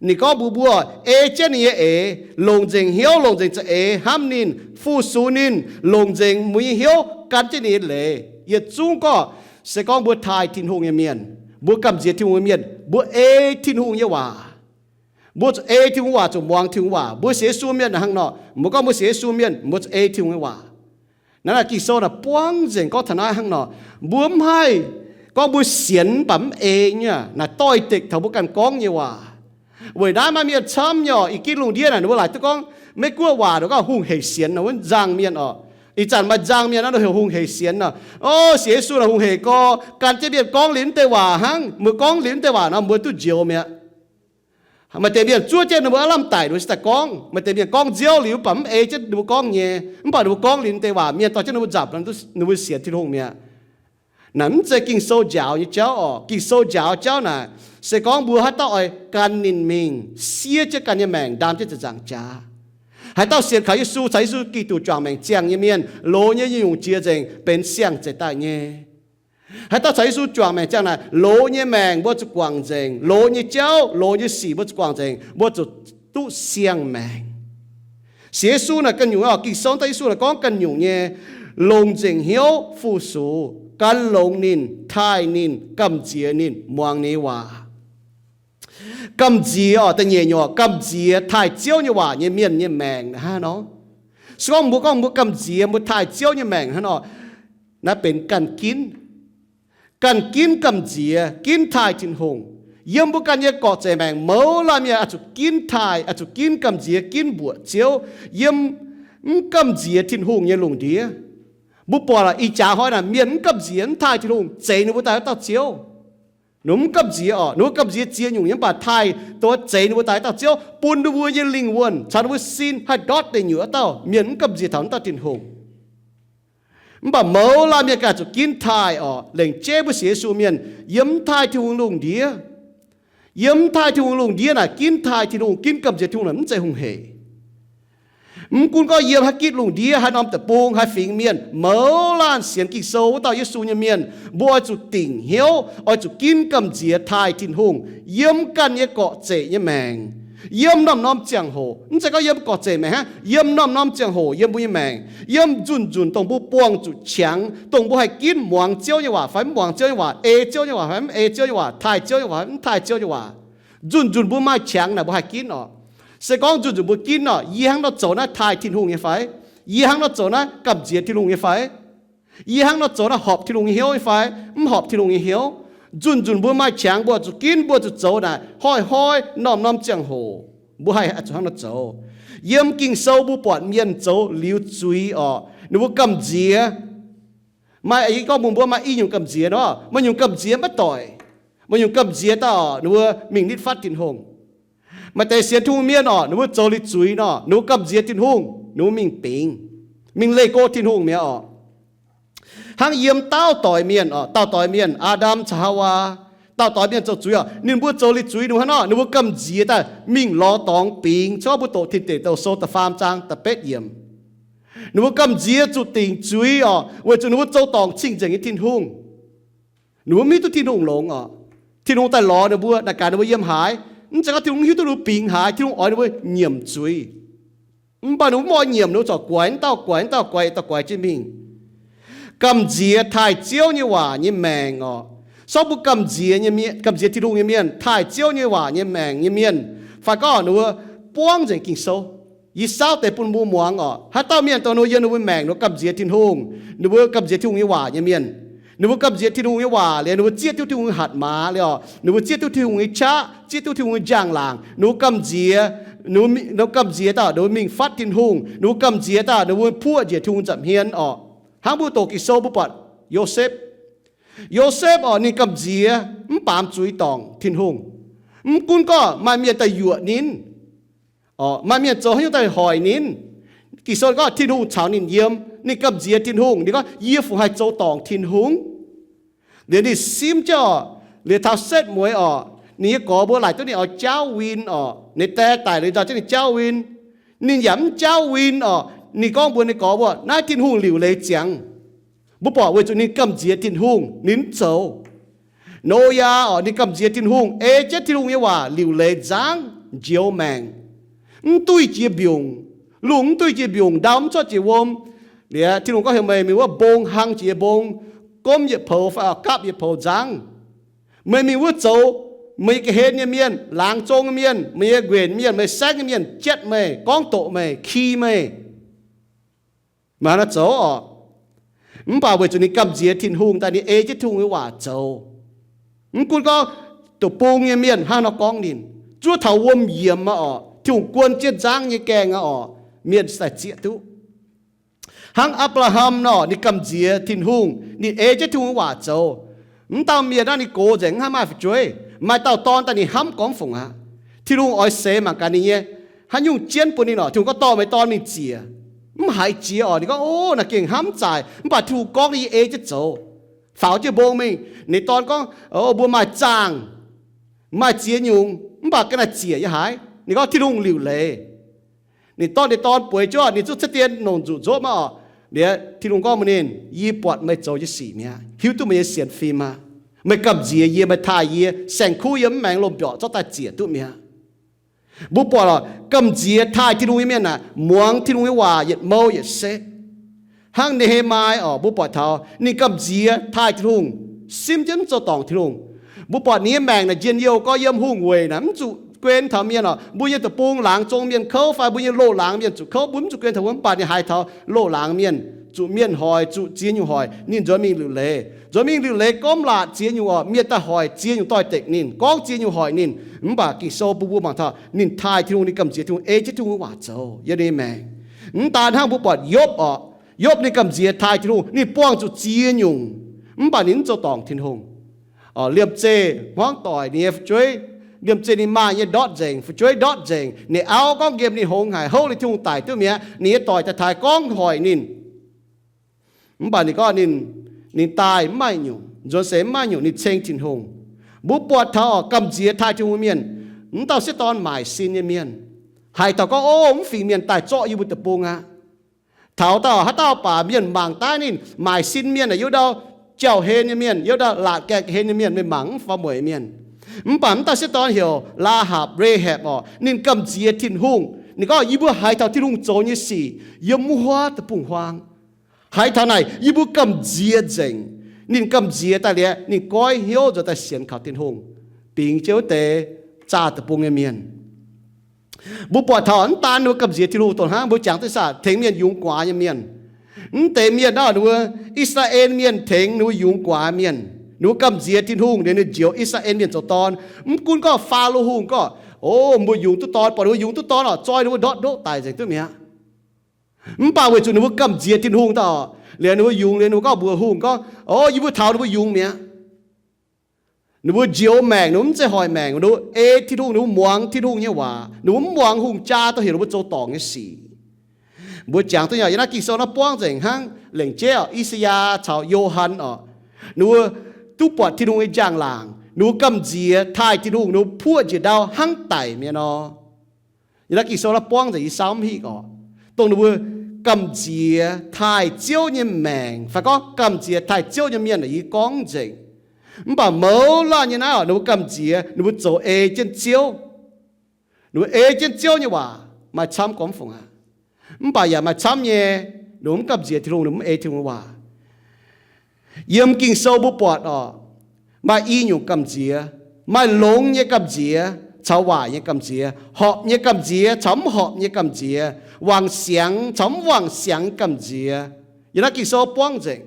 Ninh gorngv mbuox mbuo, ei jienv ninh nyei eix, longc nzengc hnyouv, longc nzengc za'eix hnamv ninh, fu-sux ninh, longc nzengc mbuo nyei hnyouv gan jienv ninh nyei leiz. Yietc zungv gorngv, se gorngv mbuo taaih Tin-Hungh nyei mienh, mbuo gamh nziex Tin-Hungh nyei mienh, mbuo ei Tin-Hungh nyei waac. Mbuo zuqc ei Tin-Hungh waac, zuqc muangx Tin-Hungh waac. Mbuo sienx Yesu mienh hnangv nor, mbuo gorngv mbuo sienx Yesu mienh, mbuo zuqc ei Tin-Hungh nyei waac. Naaiv naaic Ging-Sou naaic buangv nzengc gorngv taux naaiv hnangv nor. Mbuo mv haih gorngv mbuo sienx mv baac mv ei nyei, naaic doix-dekc taux mbuo ganh gorngv nyei waac. Weic naaiv maaih mienh camv nyei orqc, ih ginv lungh ndiev naaic ninh mbuo laaic duqv gorngv Meiv-Guoqv waac nor gorngv hungh hec sienx nor, wuov nzangc mienh orqc. Ih zanc maaih nzangc mienh nor heuc hungh hec sienx nor. O, sienx Yesu naaic hungh hec gorx, gan jienv mienh gorngv liuz mv deix waac hnangv. Mbuo gorngv liuz mv deix waac nor mbuo duqv njoux mi'aqv. Maaih deix mienh zuov jienv ninh mbuo aav lamh daic, ninh mbuo se daaih gorngv. Maaih deix mienh gorngv nziouv liuz mv baac mv ei jienv ninh mbuo gorngv nyei, mv baac ninh mbuo gorngv liuz mv deix waac, mienh dorh jienv ninh mbuo nzapc, ninh mbuo sienx Tin-Hungh mi'aqv. Naaic mv zeiz Ging-Sou njaaux nyei jauv orqc. Ging-Sou njaaux jauv naaic, Se gorngv mbuo haaix dauh oix gan ninh mingh, siev jienv ganh nyei maengc, ndaam jienv ziepc nzaangc jaax. Haaix dauh sienx kaux Yesu, caux Yesu Giduc juangc maengc ziangh nyei mienh, loz nyei nyungc-nyungc jiex nzengc, benx siang-zeix daaih nyei. Haaix dauh caux Yesu juangc maengc ziangh naaic, loz nyei maengc mbuo zuqc guangc nzengc, loz nyei jauv, loz nyei sic mbuo zuqc guangc nzengc, mbuo zuqc duqv siang-maengc. Sienx Yesu naaic ganh nyungc oc, Ging-Sou daaih Yesu naaic gorngv ganh nyungc nyei, longc nzengc hnyouv fu-sux, gan longx ninh, taaih ninh, gamh nziex ninh, muangx ninh nyei waac. Gamh nziex oc, da'nyeic nyungc, gamh nziex taaih Ziouv nyei waac nyei mienh nyei maengc hnangv nor. Se gorngv mbuo gorngv mbuo gamh nziex mbuo taaih Ziouv nyei maengc hnangv nor, naaiv benx ganh ginv. Ganh ginv gamh nziex, ginv taaih Tin-Hungh. Yiem mbuo ganh nyei gorqv-zeic maengc mouz laanh mienh oix zuqc ginv taaih, oix zuqc ginv gamh nziex, ginv mbuoqc Ziouv. Yiem mv gamh nziex Tin-Hungh nyei lungh ndiev. Mbuo buatc ih jaax hnoi naaic mienh mv gamh nziex, mv taaih Tin-Hungh, zeiz ninh mbuo daaih wuov dauh Ziouv. Ninh mv gamh nziex oc, ninh mbuo gamh nziex ziex nyungc nyei, mv baac taaih dongh zeiz ninh mbuo daaih dauh Ziouv, bun ninh mbuo nyei lingh wuonh caux ninh mbuo sin haih ndortv deic nyuoqc wuov dauh mienh mv gamh nziex taux wuov dauh Tin-Hungh. Mv baac mouz laanh mienh ganh zuqc ginv taaih oc. Lengc jeiv mbuo sienx Yesu mienh yiem mv taaih Tin-Hungh lungh ndiev. Yiem mv taaih Tin-Hungh lungh ndiev naaic ginv taaih Tin-Hungh, ginv gamh nziex Tin-Hungh naaic mv zeiz hungh heic. Mv gunv gorngv yiem haaix gitv lungh ndiev, haaix norm deic-bung, haaix fingx mienh, mouz laanh sienx Ging-Sou wuov dauh Yesu nyei mienh, mbuo oix zuqc dingc hnyouv, oix zuqc ginv gamh nziex taaih Tin-Hungh yiem ganh nyei gorqv-zeic nyei maengc, yiem norm-norm ziangh hoc. Mv zeiz gorngv yiem gorqv-zeic maengc hnangv, yiem norm-norm ziangh hoc yiem mbuo nyei maengc, yiem nzunc-nzunc dongh mbuo buangh zuqc qangx, dongh mbuo haih ginv muangx Ziouv nyei waac fai mv muangx Ziouv nyei waac, ei Ziouv nyei waac fai mv ei Ziouv nyei waac, taaih Ziouv nyei waac fai mv taaih Ziouv nyei waac. Nzunc-nzunc mbuo maaih qangx naaic mbuo haih ginv oc. Se gorngv nzunc-nzunc mbuo ginv oc, yie hnangv nor zoux naaiv taaih Tin-Hungh nyei fai? Yie hnangv nor zoux naaiv gamh nziex Tin-Hungh nyei fai? Yie hnangv nor zoux naaiv horpc Tin-Hungh nyei hnyouv nyei fai mv horpc Tin-Hungh nyei hnyouv? Nzunc-nzunc mbuo maaih qangx, mbuo zuqc ginv, mbuo zuqc zoux naaic, hnoi-hnoi norm-norm ziangh hoc mbuo haih zuqc hnangv nor zoux. Yiem Ging-Sou mbuo buatc mienh zoux liuz zuiz oc, ninh mbuo gamh nziex. Maaih, yie gorngv mbuox mbuo maaih i nyungc gamh nziex nor, maaih nyungc gamh nziex maiv doic. Maaih nyungc gamh nziex daaih oc, ninh mbuo mingh nitv fatv Tin-Hungh. Maaih deix sienx Tin-Hungh mienh oc, ninh mbuo zoux liuz zuiz nor, ninh mbuo gamh nziex Tin-Hungh, ninh mbuo mingh bingx, mingh leih go Tin-Hungh mi'aqv oc. Hnangv yiem daauh doix mienh oc, daauh doix mienh, Aa^ndam caux Haawaa, daauh doix mienh zoux zuiz oc, ninh mbuo zoux liuz zuiz ninh mbuo hnangv nor, ninh mbuo gamh nziex daaih mingh lorz dorngx bingx. Cov mbuo doqc Tin Deic Douh Sou da'faam zaang da'betv yiemc. Ninh mbuo gamh nziex zuqc dingc zuiz oc, weic zuqc ninh mbuo zoux dorngc cing-nzengc nyei Tin-Hungh. Ninh mbuo mv hiuv duqv Tin-Hungh longx oc. Tin-Hungh daaih lorz ninh mbuo, naaic gaax ninh mbuo yiem haaix. Mv zeiz gorngv Tin-Hungh mv hiuv duqv ninh mbuo bingx haaix, Tin-Hungh oix ninh mbuo nyiemc zuiz. Mv baac ninh mbuo mv oix nyiemc, ninh mbuo corc guaix wuov dauh, guaix wuov dauh, guaix dauh guaix jienv mingh. Gamh nziex taaih Ziouv nyei waac nyei maengc oc. Sortv mbuo gamh nziex nyei mienh, gamh nziex Tin-Hungh nyei mienh, taaih Ziouv nyei waac nyei maengc nyei mienh, fai gorngv ninh mbuo buangv nzengc Ging-Sou. Yie saauv deix bun mbuo muangx oc. Haaix dauh mienh dongh ninh mbuo yiem ninh mbuo maengc ninh mbuo gamh nziex Tin-Hungh, ninh mbuo gamh nziex Tin-Hungh nyei waac nyei mienh, ninh mbuo gamh nziex Tin-Hungh nyei waac liuz, ninh mbuo zieqv duqv Tin-Hungh nyei hatc maaz liuz, ninh mbuo zieqv duqv Tin-Hungh nyei qaqv, zieqv duqv Tin-Hungh nyei njang-laangc, ninh mbuo gamh nziex, ninh mbuo mi-, ninh mbuo gamh nziex daaih, ninh mbuo mingh fatv Tin-Hungh, ninh mbuo gamh nziex daaih, ninh mbuo puoqv njiec Tin-Hungh nza'hmien oc. Hnangv mbuo doqc Ging-Sou mbuo buatc Yosepv. Yosepv oc, ninh gamh nziex mv baamz zuiz dorngc Tin-Hungh. Mv gunv gorngv maaih mienh daaih yuoqc ninh, maaih mienh zoux haaix nyungc daaih hoic ninh, Ging-Sou gorngv Tin-Hungh caux ninh yiem. Ninh gamh nziex Tin-Hungh, ninh gorngv, yie fungc haih zoux dorngc Tin-Hungh? Liuz ninh simv jienv oc, liuz taux setv mueiz oc, ninh nyei gorx mbuo laaic duqv ninh oix jaauv win oc. Ninh die daic liuz nzauh jienv ninh jaauv win. Ninh yaac mv jaauv win oc. Ninh gorngv mbuox ninh gorx mbuo, naaiv Tin-Hungh liuc leiz ziangx. Mbuo buatc weic zuqc ninh gamh nziex Tin-Hungh, ninh mv zoux. Noyaa oc, ninh gamh nziex Tin-Hungh, ei jienv Tin-Hungh nyei waac liuc leiz nzangv, njoux maengc. Mv duih jiex mbiungc, lungh mv duih jiex mbiungc, ndau mv cuotv jiex wuom. Liuz Tin-Hungh gorngv heuc meih mingh wuov mbong hlang jiex mbong, gomv yietc poux fai gapv yietc poux nzangv. Meih mingh wuov zoux, meih nyei ga'hlen nyei mienh, laangz zong nyei mienh, meih nyei nquenc mienh, meih saengv nyei mienh, jatv meih, gorngv doqc meih, ki meih. Meih hnangv naaiv zoux oc. Mv baac weic zuqc ninh gamh nziex Tin-Hungh daaih, ninh ei jienv Tin-Hungh nyei waac zoux. Mv gunv gorngv doqc bung nyei mienh hnangv nor gorngv ninh, zuov taux wuom yiemx aqv oc, Tin-Hungh guon jienv nzangv nyei gaengh aqv oc, mienh daaih zieqv duqv. Hnangv Apc^laa^ham nor, ninh gamh nziex Tin-Hungh, ninh ei jienv Tin-Hungh nyei waac zoux. Mv dauh mienh naaiv ninh gox nzengc, mv haih maaih fu'jueiv. Maaih dauh dorn daaih ninh hnamv gorngv fungc aqv. Tin-Hungh oix seix mangc gaax ninh nyei haaix nyungc jienv bun ninh oc. Tin-Hungh gorngv dorh meih dorn mingh ziec. Mv haiz jiex oc. Ninh gorngv, o, naaic gengh hnamv zaaic, mv baac Tin-Hungh gorngv ninh ei jienv zoux. Faaux jienv mbong mingh, ninh dorn gorngv, o, mbuo maaih zaangh. maaih ziex nyungc, mv baac ga'naaiv ziec yiem haaix? Ninh gorngv Tin-Hungh liuc leiz. Ninh dorn, ninh dorn bueix jienv, ninh zungv cuotv dien nongc nzuqc nzopv maiv orqc. Liuz Tin-Hungh gorngv mbuox ninh, yie buatc meih zoux nyei sic mi'aqv, hiuv duqv meih nyei sienx fim aqv. Meih gamh nziex yie, meih taaih yie, saeng-kuv yiem mv maengx lomh mbiorqc zorqv daaih ziec duqv mi'aqv. Mbuo buatc oc, gamh nziex taaih Tin-Hungh nyei mienh aah, muangx Tin-Hungh nyei waac yietc mouv yietc setv. Hnangv Ne^he^mai oc, mbuo buatc taux ninh gamh nziex taaih Tin-Hungh, simv jienv mv zoux dorngc Tin-Hungh. Mbuo buatc ninh nyei maengc naaic njien-youh gorx, yiem hungh weic naaic mv zuqc guen taux mienh oc. Mbuo nyei deic-bung laangz zong mienh kouv fai mbuo nyei loz-laangz mienh zuqc kouv, mbuo mv zuqc guen taux mbuo, mv baac ninh haiz taux loz-laangz mienh zuqc mienh hoic, zuqc ziex nyungc hoic, ninh nzuonx mingh liuc leiz. Nzuonx mingh liuc leiz gormx laatc ziex nyungc oc, mienh daaih hoic ziex nyungc doix-dekc ninh, gorngv ziex nyungc hoic ninh. Mv baac Ging-Sou bun mbuo mangc taux ninh taaih Tin-Hungh, ninh gamh nziex Tin-Hungh, ei jienv Tin-Hungh nyei waac zoux yiem ninh nyei maengc. Mv daan hnangv, mbuo buatc Yopv oc, Yopv ninh gamh nziex taaih Tin-Hungh, ninh buangh zuqc ziex nyungc, mv baac ninh mv zoux dorngc Tin-Hungh. Liemh zeih hmuangv doic ninh nyei fu'jueiv, liemh zeih ninh maaih nyei ndortv nzengc, fu'jueiv ndortv nzengc, ninh auv gorngv nqemh ninh hngongx haic, houv liuz Tin-Hungh daic duqv mi'aqv. Ninh nyei doic daaih taaih gorngv hoic ninh. Mv baac ninh gorngv ninh, ninh daaih mv maaih nyungc, nzuonx seix mv maaih nyungc, ninh ceng Tin-Hungh. Mbuo buatc taux oc, gamh nziex taaih Tin-Hungh mienh, mv dauh sieqv dorn maaic sin nyei mienh. Haiz taux gorngv, o, mv fingx mienh daaih zorqv yie mbuo deic-bung aqv. Taux dauh haaix dauh baac mienh mangc daaih ninh maaic sin mienh, yiem ndau jauv-hlen nyei mienh, yiem ndau laatc gaengh hlen nyei mienh, mienh mangc mv faaux mueic mienh. Mv baac mv dauh sieqv dorn heuc Laa^hapc, Rahab oc, ninh gamh nziex Tin-Hungh. Ninh gorngv, yie mbuo haiz taux Tin-Hungh zoux nyei sic yiem wuov huaav deic-bung-huaang. Haiz taux naaic yie mbuo gamh nziex nzengc. Ninh gamh nziex daaih liuz, ninh goiv hnyouv nzuonx daaih sienx kaux Tin-Hungh, bingx jienv wuov deix zaah deic-bung nyei mienh. Mbuo buatc taux mv daan ninh mbuo gamh nziex Tin-Hungh dongh hnangv mbuo jangx duqv saah, tengx mienh yungz guaax nyei mienh. Mv deix mienh naaiv, ninh mbuo I^saa^laa^en Mienh tengx ninh mbuo yungz guaax mienh. Ninh mbuo gamh nziex Tin-Hungh liuz, ninh njoux I^saa^laa^en Mienh zoux dorn. Mv gunv gorngv Faalo Hungh gorngv, o, mbuo yungz duqv dorn, buatc ninh mbuo yungz duqv dorn oc, zoi ninh mbuo ndortv ndoqv daic nzengc duqv mi'aqv. Mv baac weic zuqc ninh mbuo gamh nziex Tin-Hungh daaih, liuz ninh mbuo yungz liuz ninh mbuo gorngv mbuox hungh gorngv, o, yie mbuo taux ninh mbuo yungz mi'aqv. Ninh mbuo njoux maengc, ninh mbuo mv zeiz hoic maengc, ninh mbuo ei Tin-Hungh, ninh mbuo muangx Tin-Hungh nyei waac, ninh mbuo mv muangx hungh jaa dongh heuc ninh mbuo zoux dorngc nyei sic. Mbuo jangx duqv nyei, yiem naaiv Ging-Sou naaiv buangv nzengc hnangv, lengc jeiv oc, I^saa^yaa caux Yo^han oc, ninh mbuo duqv buatc Tin-Hungh nyei njang-laangc, ninh mbuo gamh nziex taaih Tin-Hungh, ninh mbuo puoqv njiec ndau hnangv daic mienh nor. Yiem naaiv Ging-Sou naaiv buangv nzengc, yie saau mv hikv oc, dongh ninh mbuo gamh nziex taaih Ziouv nyei maengc fai gorngv gamh nziex taaih Ziouv nyei mienh naaic yie gorngv nzengc. Mv baac mouz laanh nyei naaiv oc, ninh mbuo gamh nziex, ninh mbuo zoux ei jienv Ziouv. Ninh mbuo ei jienv Ziouv nyei waac maaih camv gormx fungc aqv. Mv baac yaac maaih camv nyei, ninh mbuo mv gamh nziex Tin-Hungh, ninh mbuo mv ei Tin-Hungh nyei waac. Yiem Ging-Sou mbuo buatc oc, maaih i nyungc gamh nziex, maaih longx nyei gamh nziex caux waaic nyei gamh nziex, horpc nyei gamh nziex caux mv horpc nyei gamh nziex, wangc siangx caux mv wangc siangx nyei gamh nziex. Yiem naaiv Ging-Sou buangv nzengc.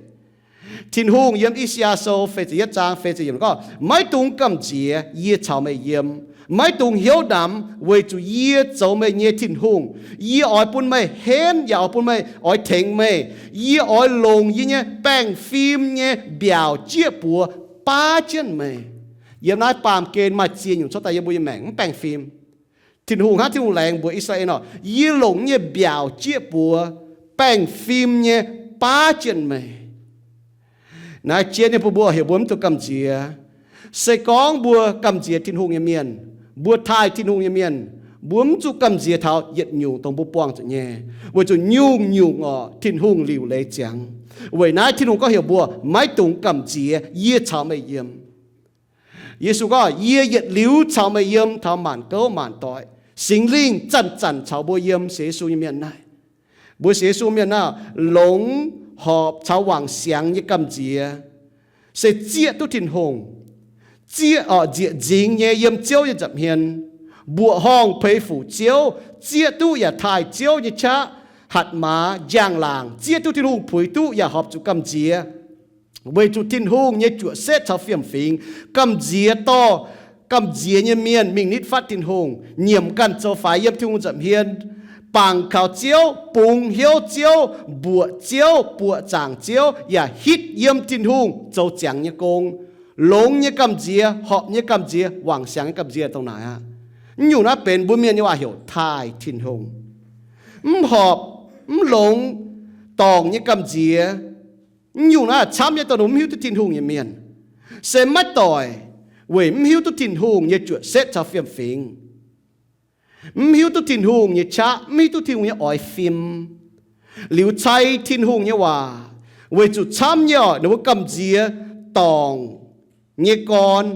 Tin-Hungh yiem I^saa^yaa Sou feix ziepc yietv zaang feix ziepc yietv gorngv, maiv dungx gamh nziex, yie caux meih yiem. Maiv dungx hnyouv namx, weic zuqc yie zoux meih nyei Tin-Hungh. Yie oix bun meih henv yaac oix bun meih, oix tengx meih. Yie oix longc yie nyei baengh fim nyei mbiaauc jieqv buoz baav jienv meih. Yiem naaiv baamh gen maaih ziex nyungc cuotv daaih yiem mbuo nyei maengc, mv baengh fim. Tin-Hungh hnangv Tin-Hungh laengz mbuox I^saa^laa^en oc, yie longc nyei mbiaauc jieqv buoz baengh fim nyei baav jienv meih. Naaiv jien nyei bun mbuo heuc mbuo mv dungx gamh nziex. Se gorngv mbuo gamh nziex Tin-Hungh nyei mienh, mbuo taaih Tin-Hungh nyei mienh, mbuo mv zuqc gamh nziex taux yietc nyungc dongh mbuo buangh zuqc nyei, weic zuqc nyungc-nyungc oc, Tin-Hungh liuc leiz ziangx. Weic naaiv Tin-Hungh gorngv heuc mbuo maiv dungx gamh nziex, yie caux meih yiem. Yesu gorngv, yie yietc liuz caux meih yiem taux maanc gouv maanc doic. Singx Lingh zanc-zanc caux mbuo yiem sienx Yesu nyei mienh naaiv. Mbuo sienx Yesu mienh naaiv, longx horpc caux wangc siangx nyei gamh nziex se zieqv duqv Tin-Hungh, zieqv oc, nzieqc nzingx nyei yiem Ziouv nyei nza'hmien, mbuoqc horngh peix fuc Ziouv, zieqv duqv yaac taaih Ziouv nyei qaqv, hatc maaz, njang-laangc, zieqv duqv Tin-Hungh puix duqv yaac horpc zuqc gamh nziex. Weic zuqc Tin-Hungh nyei juoqc setv caux fiem-fingx, gamh nziex dorh, gamh nziex nyei mienh mingh nitv fatv Tin-Hungh, nyiemc ganh zoux faix yiem Tin-Hungh nza'hmien, bangc kaux Ziouv, bungx hnyouv Ziouv, mbuoqc Ziouv, buoqc zaangc Ziouv, yaac hitv yiem Tin-Hungh zoux ziangx nyei gong. Longx nyei gamh nziex, horpc nyei gamh nziex, wangc siangx nyei gamh nziex dongh naaic aqv. Mv nyungc naaiv benx mbuo mienh nyei waac heuc taaih Tin-Hungh. Mv horpc, mv longx, dorngc nyei gamh nziex, mv nyungc naaiv camv nyei dongh mv hiuv duqv Tin-Hungh nyei mienh. Se maiv doic, weic mv hiuv duqv Tin-Hungh nyei juoqc setv caux fiem-fingx, mv hiuv duqv Tin-Hungh nyei qaqv, mv hiuv duqv Tin-Hungh nyei oix fim, liuz cai Tin-Hungh nyei waac, weic zuqc camv nyei oc, ninh mbuo gamh nziex dorngc nyei gorn,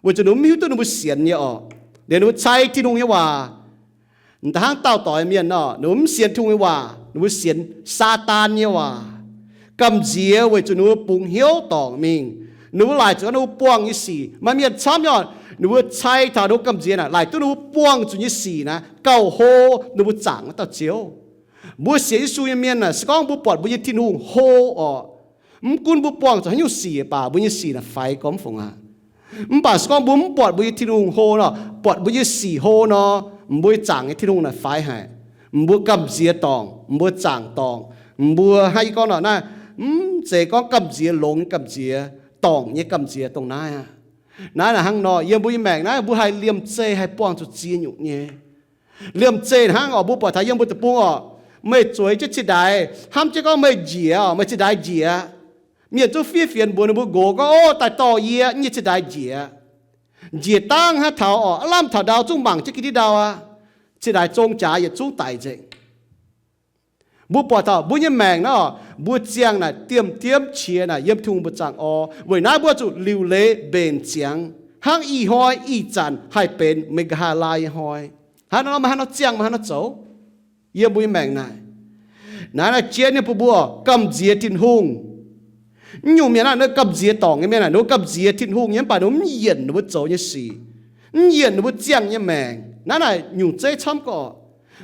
weic zuqc ninh mbuo mv hiuv duqv ninh mbuo sienx nyei oc. Liuz ninh mbuo cai Tin-Hungh nyei waac, m'daaih hnangv daauh doix mienh nor, ninh mbuo mv sienx Tin-Hungh nyei waac, ninh mbuo sienx Saadaan nyei waac. Gamh nziex weic zuqc ninh mbuo bungx hnyouv dorngc mingh. Ninh mbuo laaic zuqc ninh mbuo buangh nyei sic. Maaih mienh camv nyei oc, ninh mbuo cai taux ninh mbuo gamh nziex naaic, laaic duqv ninh mbuo buangh zuqc nyei sic naaic gauh hlo, ninh mbuo zaangc wuov dauh Ziouv. Mbuo sienx Yesu nyei mienh naaic, se gorngv mbuo buatc mbuo nyei Tin-Hungh hlo oc, mv gunv mbuo buangh zuqc haaix nyungc sic baac mbuo nyei sic naaic faix gormx fungc aqv. Mv baac se gorngv mbuo mv buatc mbuo nyei Tin-Hungh hlo nor, buatc mbuo nyei sic hlo nor, mbuo zaangc nyei Tin-Hungh naaic faix haic. Mbuo gamh nziex dorngc, mbuo zaangc dorngc, mbuo hnangv yie gorngv nor naaiv, mv zeiz gorngv gamh nziex longx nyei gamh nziex, dorngc nyei gamh nziex dongh naaiv aqv. Naaiv naaic hnangv nor, yiem mbuo nyei maengc naaiv mbuo haih liemh zeih haih buangh zuqc ziex nyungc nyei. Liemh zeih hnangv oc, mbuo buatc taux yiem mbuo deic-bung oc, meih zueiz jienv cih ndaix, hnamv jienv gorngv meih njiec oc, meih cih ndaix njiec. Mienh zungv fiev fienx mbuox ninh mbuo nqox gorngv, Ov, daaih dorh yie nyei cih ndaix njiec. Njiec dangh hnangv taux oc, aav lamh taux ndau zungv mangc jienv ga'ndiev ndau aqv. Cih ndaix zong jaax yietc zungv daic nzengc. Mbuo buatc taux mbuo nyei maengc naaiv oc, mbuo ziangh naaic diemv diemv qiex naaic yiem Tin-Hungh mbuo zaangc orv. Weic naaiv mbuo zuqc liuc leiz mbenc ziangx hnangv ih hnoi ih zanc haih benx meih nqa'haav laai nyei hnoi. Hnangv nor, meih hnangv nor ziangh, meih hnangv nor zoux yiem mbuo nyei maengc naaic. Naaiv naaiv jiex nyei bun mbuo gamh nziex Tin-Hungh. Mv nyungc mienh naaiv, ninh gamh nziex dorngc nyei mienh naaic, ninh mbuo gamh nziex Tin-Hungh nyei, mv baac ninh mbuo mv yienc ninh mbuo zoux nyei sic, mv yienc ninh mbuo ziangh nyei maengc. Naaiv naaic nyungc zeiv camv gorqv.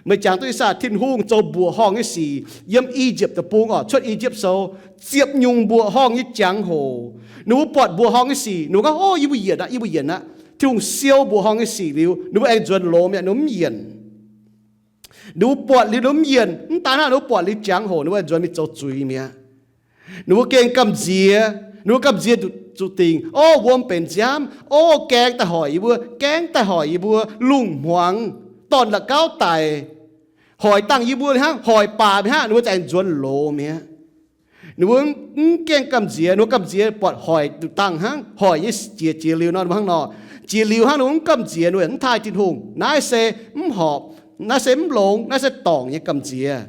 Meih jangx duqv ih zanc Tin-Hungh zoux mbuoqc horngh nyei sic yiem I^yipv Deic-Bung oc, Cuotv I^yipv Sou, ziepc nyungc mbuoqc horngh nyei jangx-hoc. Ninh mbuo buatc mbuoqc horngh nyei sic, ninh mbuo gorngv, Ov, yie mbuo yienc aqv, yie mbuo yienc aqv. Tin-Hungh siou mbuoqc horngh nyei sic liuz, ninh mbuo aengx nzuonx loz mi'aqv, ninh mbuo mv yienc. Ninh mbuo buatc liuz ninh mbuo mv yienc, mv daan hnangv ninh mbuo buatc liuz jangx-hoc, ninh mbuo aengx nzuonx mingh zoux zuiz mi'aqv. Ninh mbuo gengh gamh nziex, ninh mbuo gamh nziex zuqc dingc, Ov, wuom benx nziaamv, ov, gaeng daaih hoic yie mbuo, gaeng daaih hoic yie mbuo, lungh hmuangx, dorn la'gauv daic, hoic dangh yie mbuo hnangv, hoic baac mi'aqv, ninh mbuo za'gengh nzuonx loz mi'aqv. Ninh mbuo mv gaengh gamh nziex, ninh mbuo gamh nziex buatc hoic duqv dangh hnangv, hoic nyei jiex jiex liuz nor, ninh mbuo hnangv nor, jiex liuz hnangv ninh mbuo mv gamh nziex, ninh mbuo mv taaih Tin-Hungh. Naaiv se mv horpc, naaiv se mv longx, naaiv se dorngc nyei gamh nziex.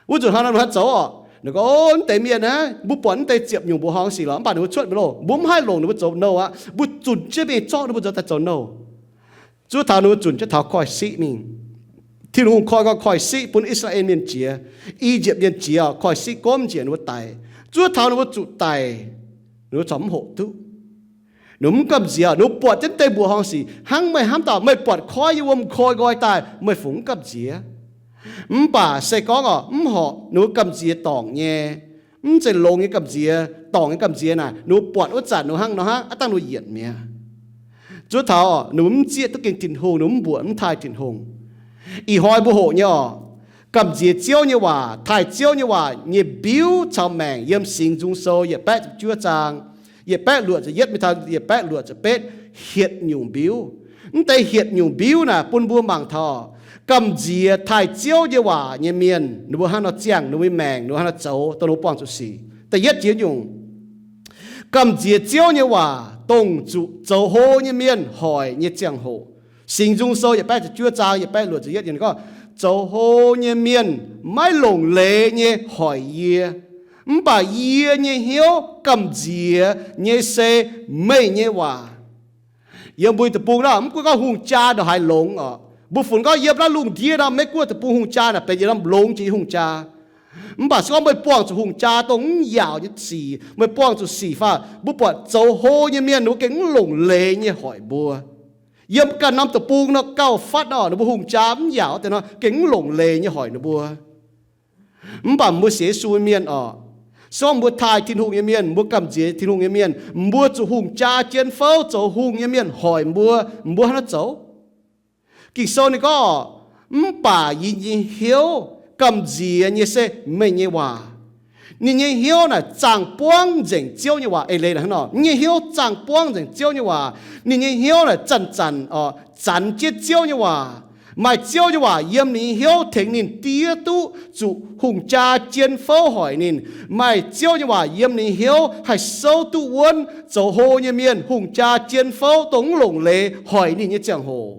Wuov nzunc hnangv nor mbuo hnangv zoux oc. Ninh gorngv, Ov, mv deix mienh aah, mbuo buatc mv deix ziepc nyungc mbuoqc horngh sic lorqc, mv baac ninh mbuo cuotv mingh loh. Mbuo mv haih longc ninh mbuo zoux nouh aqv. Mbuo zunc jienv mingh zorqv ninh mbuo zoux daaih zoux nouh. Zuov taux ninh mbuo zunc jienv taux koiv-siqv mingh. Tin-Hungh koi nqoi koiv-siqv bun I^saa^laa^en Mienh jiex, I^yipv Mienh jiex, koiv-siqv gomv njiec ninh mbuo daic. Zuov taux ninh mbuo zuqc daic, ninh mbuo corc mv hoqc duqv. Ninh mbuo mv gamh nziex, ninh mbuo buatc jienv deix mbuoqc horngh sic hnangv meih hnamv dauh, meih buatc koiv nyei wuom koi nqoi daaih, meih fungc mv gamh nziex. Mv baac se gorngv oc, mv horpc ninh mbuo gamh nziex dorngc nyei, mv zeiz longx nyei gamh nziex, dorngc nyei gamh nziex naaic, ninh mbuo buatc wuov zanc ninh mbuo hnangv nor hnangv, aav dangh ninh mbuo yienc mi'aqv. Zuov taux ninh mbuo mv zieqv duqv gengh Tin-Hungh, ninh mbuo mv buoqc mv taaih Tin-Hungh. Ih hnoi mbuo hoqc nyei oc, gamh nziex Ziouv nyei waac, taaih Ziouv nyei waac nyei mbiuv caux maengc yiem Singx Nzung Sou yietc baeqv ziepc juov zaang, yietc baeqv luoqc ziepc yietv mingh taux yietc baeqv luoqc ziepc betv, hietc nyungc mbiuv. Mv deix hietc nyungc mbiuv naaic bun mbuo mangc taux gamh nziex taaih Ziouv nyei waac nyei mienh, ninh mbuo hnangv nor ziangh ninh mbuo nyei maengc, ninh mbuo hnangv nor zoux, dongh ninh mbuo buangh zuqc sic. Da'yietv jiex nyungc, gamh nziex Ziouv nyei waac dongh zuqc zoux hlo nyei mienh hoic nyei ziangh hoc. Singx Nzung Sou yietc baeqv ziepc juov zaang yietc baeqv luoqc ziepc yietv gorngv, zoux hlo nyei mienh maiv longc leiz nyei hoic yie, mv baac yie nyei hnyouv gamh nziex nyei se meih nyei waac. Yiem mbuo deic-bung nor, mv gunv gorngv hungh jaa ndongc haaix longx oc, mbuo funx gorngv yiem naaiv lungh ndiev nor, Meiv-Guoqv deic-bung hungh jaa naaic benx yietc norm longx jiex nyei hungh jaa. Mv baac se gorngv meih buangh zuqc hungh jaa dongh mv yaauc nyei sic, meih buangh zuqc sic fai, mbuo buatc zoux hlo nyei mienh ninh mbuo gengh mv longc leiz nyei hoic mbuo. Yiem ganh norm deic-bung nor gauh fatv nor, ninh mbuo hungh jaa mv yaauc deix nor gengh mv longc leiz nyei hoic ninh mbuo. Mv baac mbuo sienx Yesu nyei mienh oc, se gorngv mbuo taaih Tin-Hungh nyei mienh, mbuo gamh nziex Tin-Hungh nyei mienh, mbuo zuqc hungh jaa jienv fouv zoux hungh nyei mienh hoic mbuo, mbuo hnangv naaiv zoux. Ging-Sou ninh gorngv, mv baac yie nyei hnyouv gamh nziex nyei se meih nyei waac. Ninh nyei hnyouv naaic zaangh buangv nzengc Ziouv nyei waac. Eix leiz naaic hnangv nor, ninh nyei hnyouv zaangh buangv nzengc Ziouv nyei waac. Ninh nyei hnyouv naaic zanc-zanc oc, zanx jienv Ziouv nyei waac. Maaih Ziouv nyei waac yiem ninh nyei hnyouv tengx ninh diev duqv zuqc hungh jaa jien fouv hoic ninh. Maaih Ziouv nyei waac yiem ninh nyei hnyouv haih souv duqv wuonv zoux hlo nyei mienh hungh jaa jien fouv dongh mv longc leiz hoic ninh nyei ziangh hoc.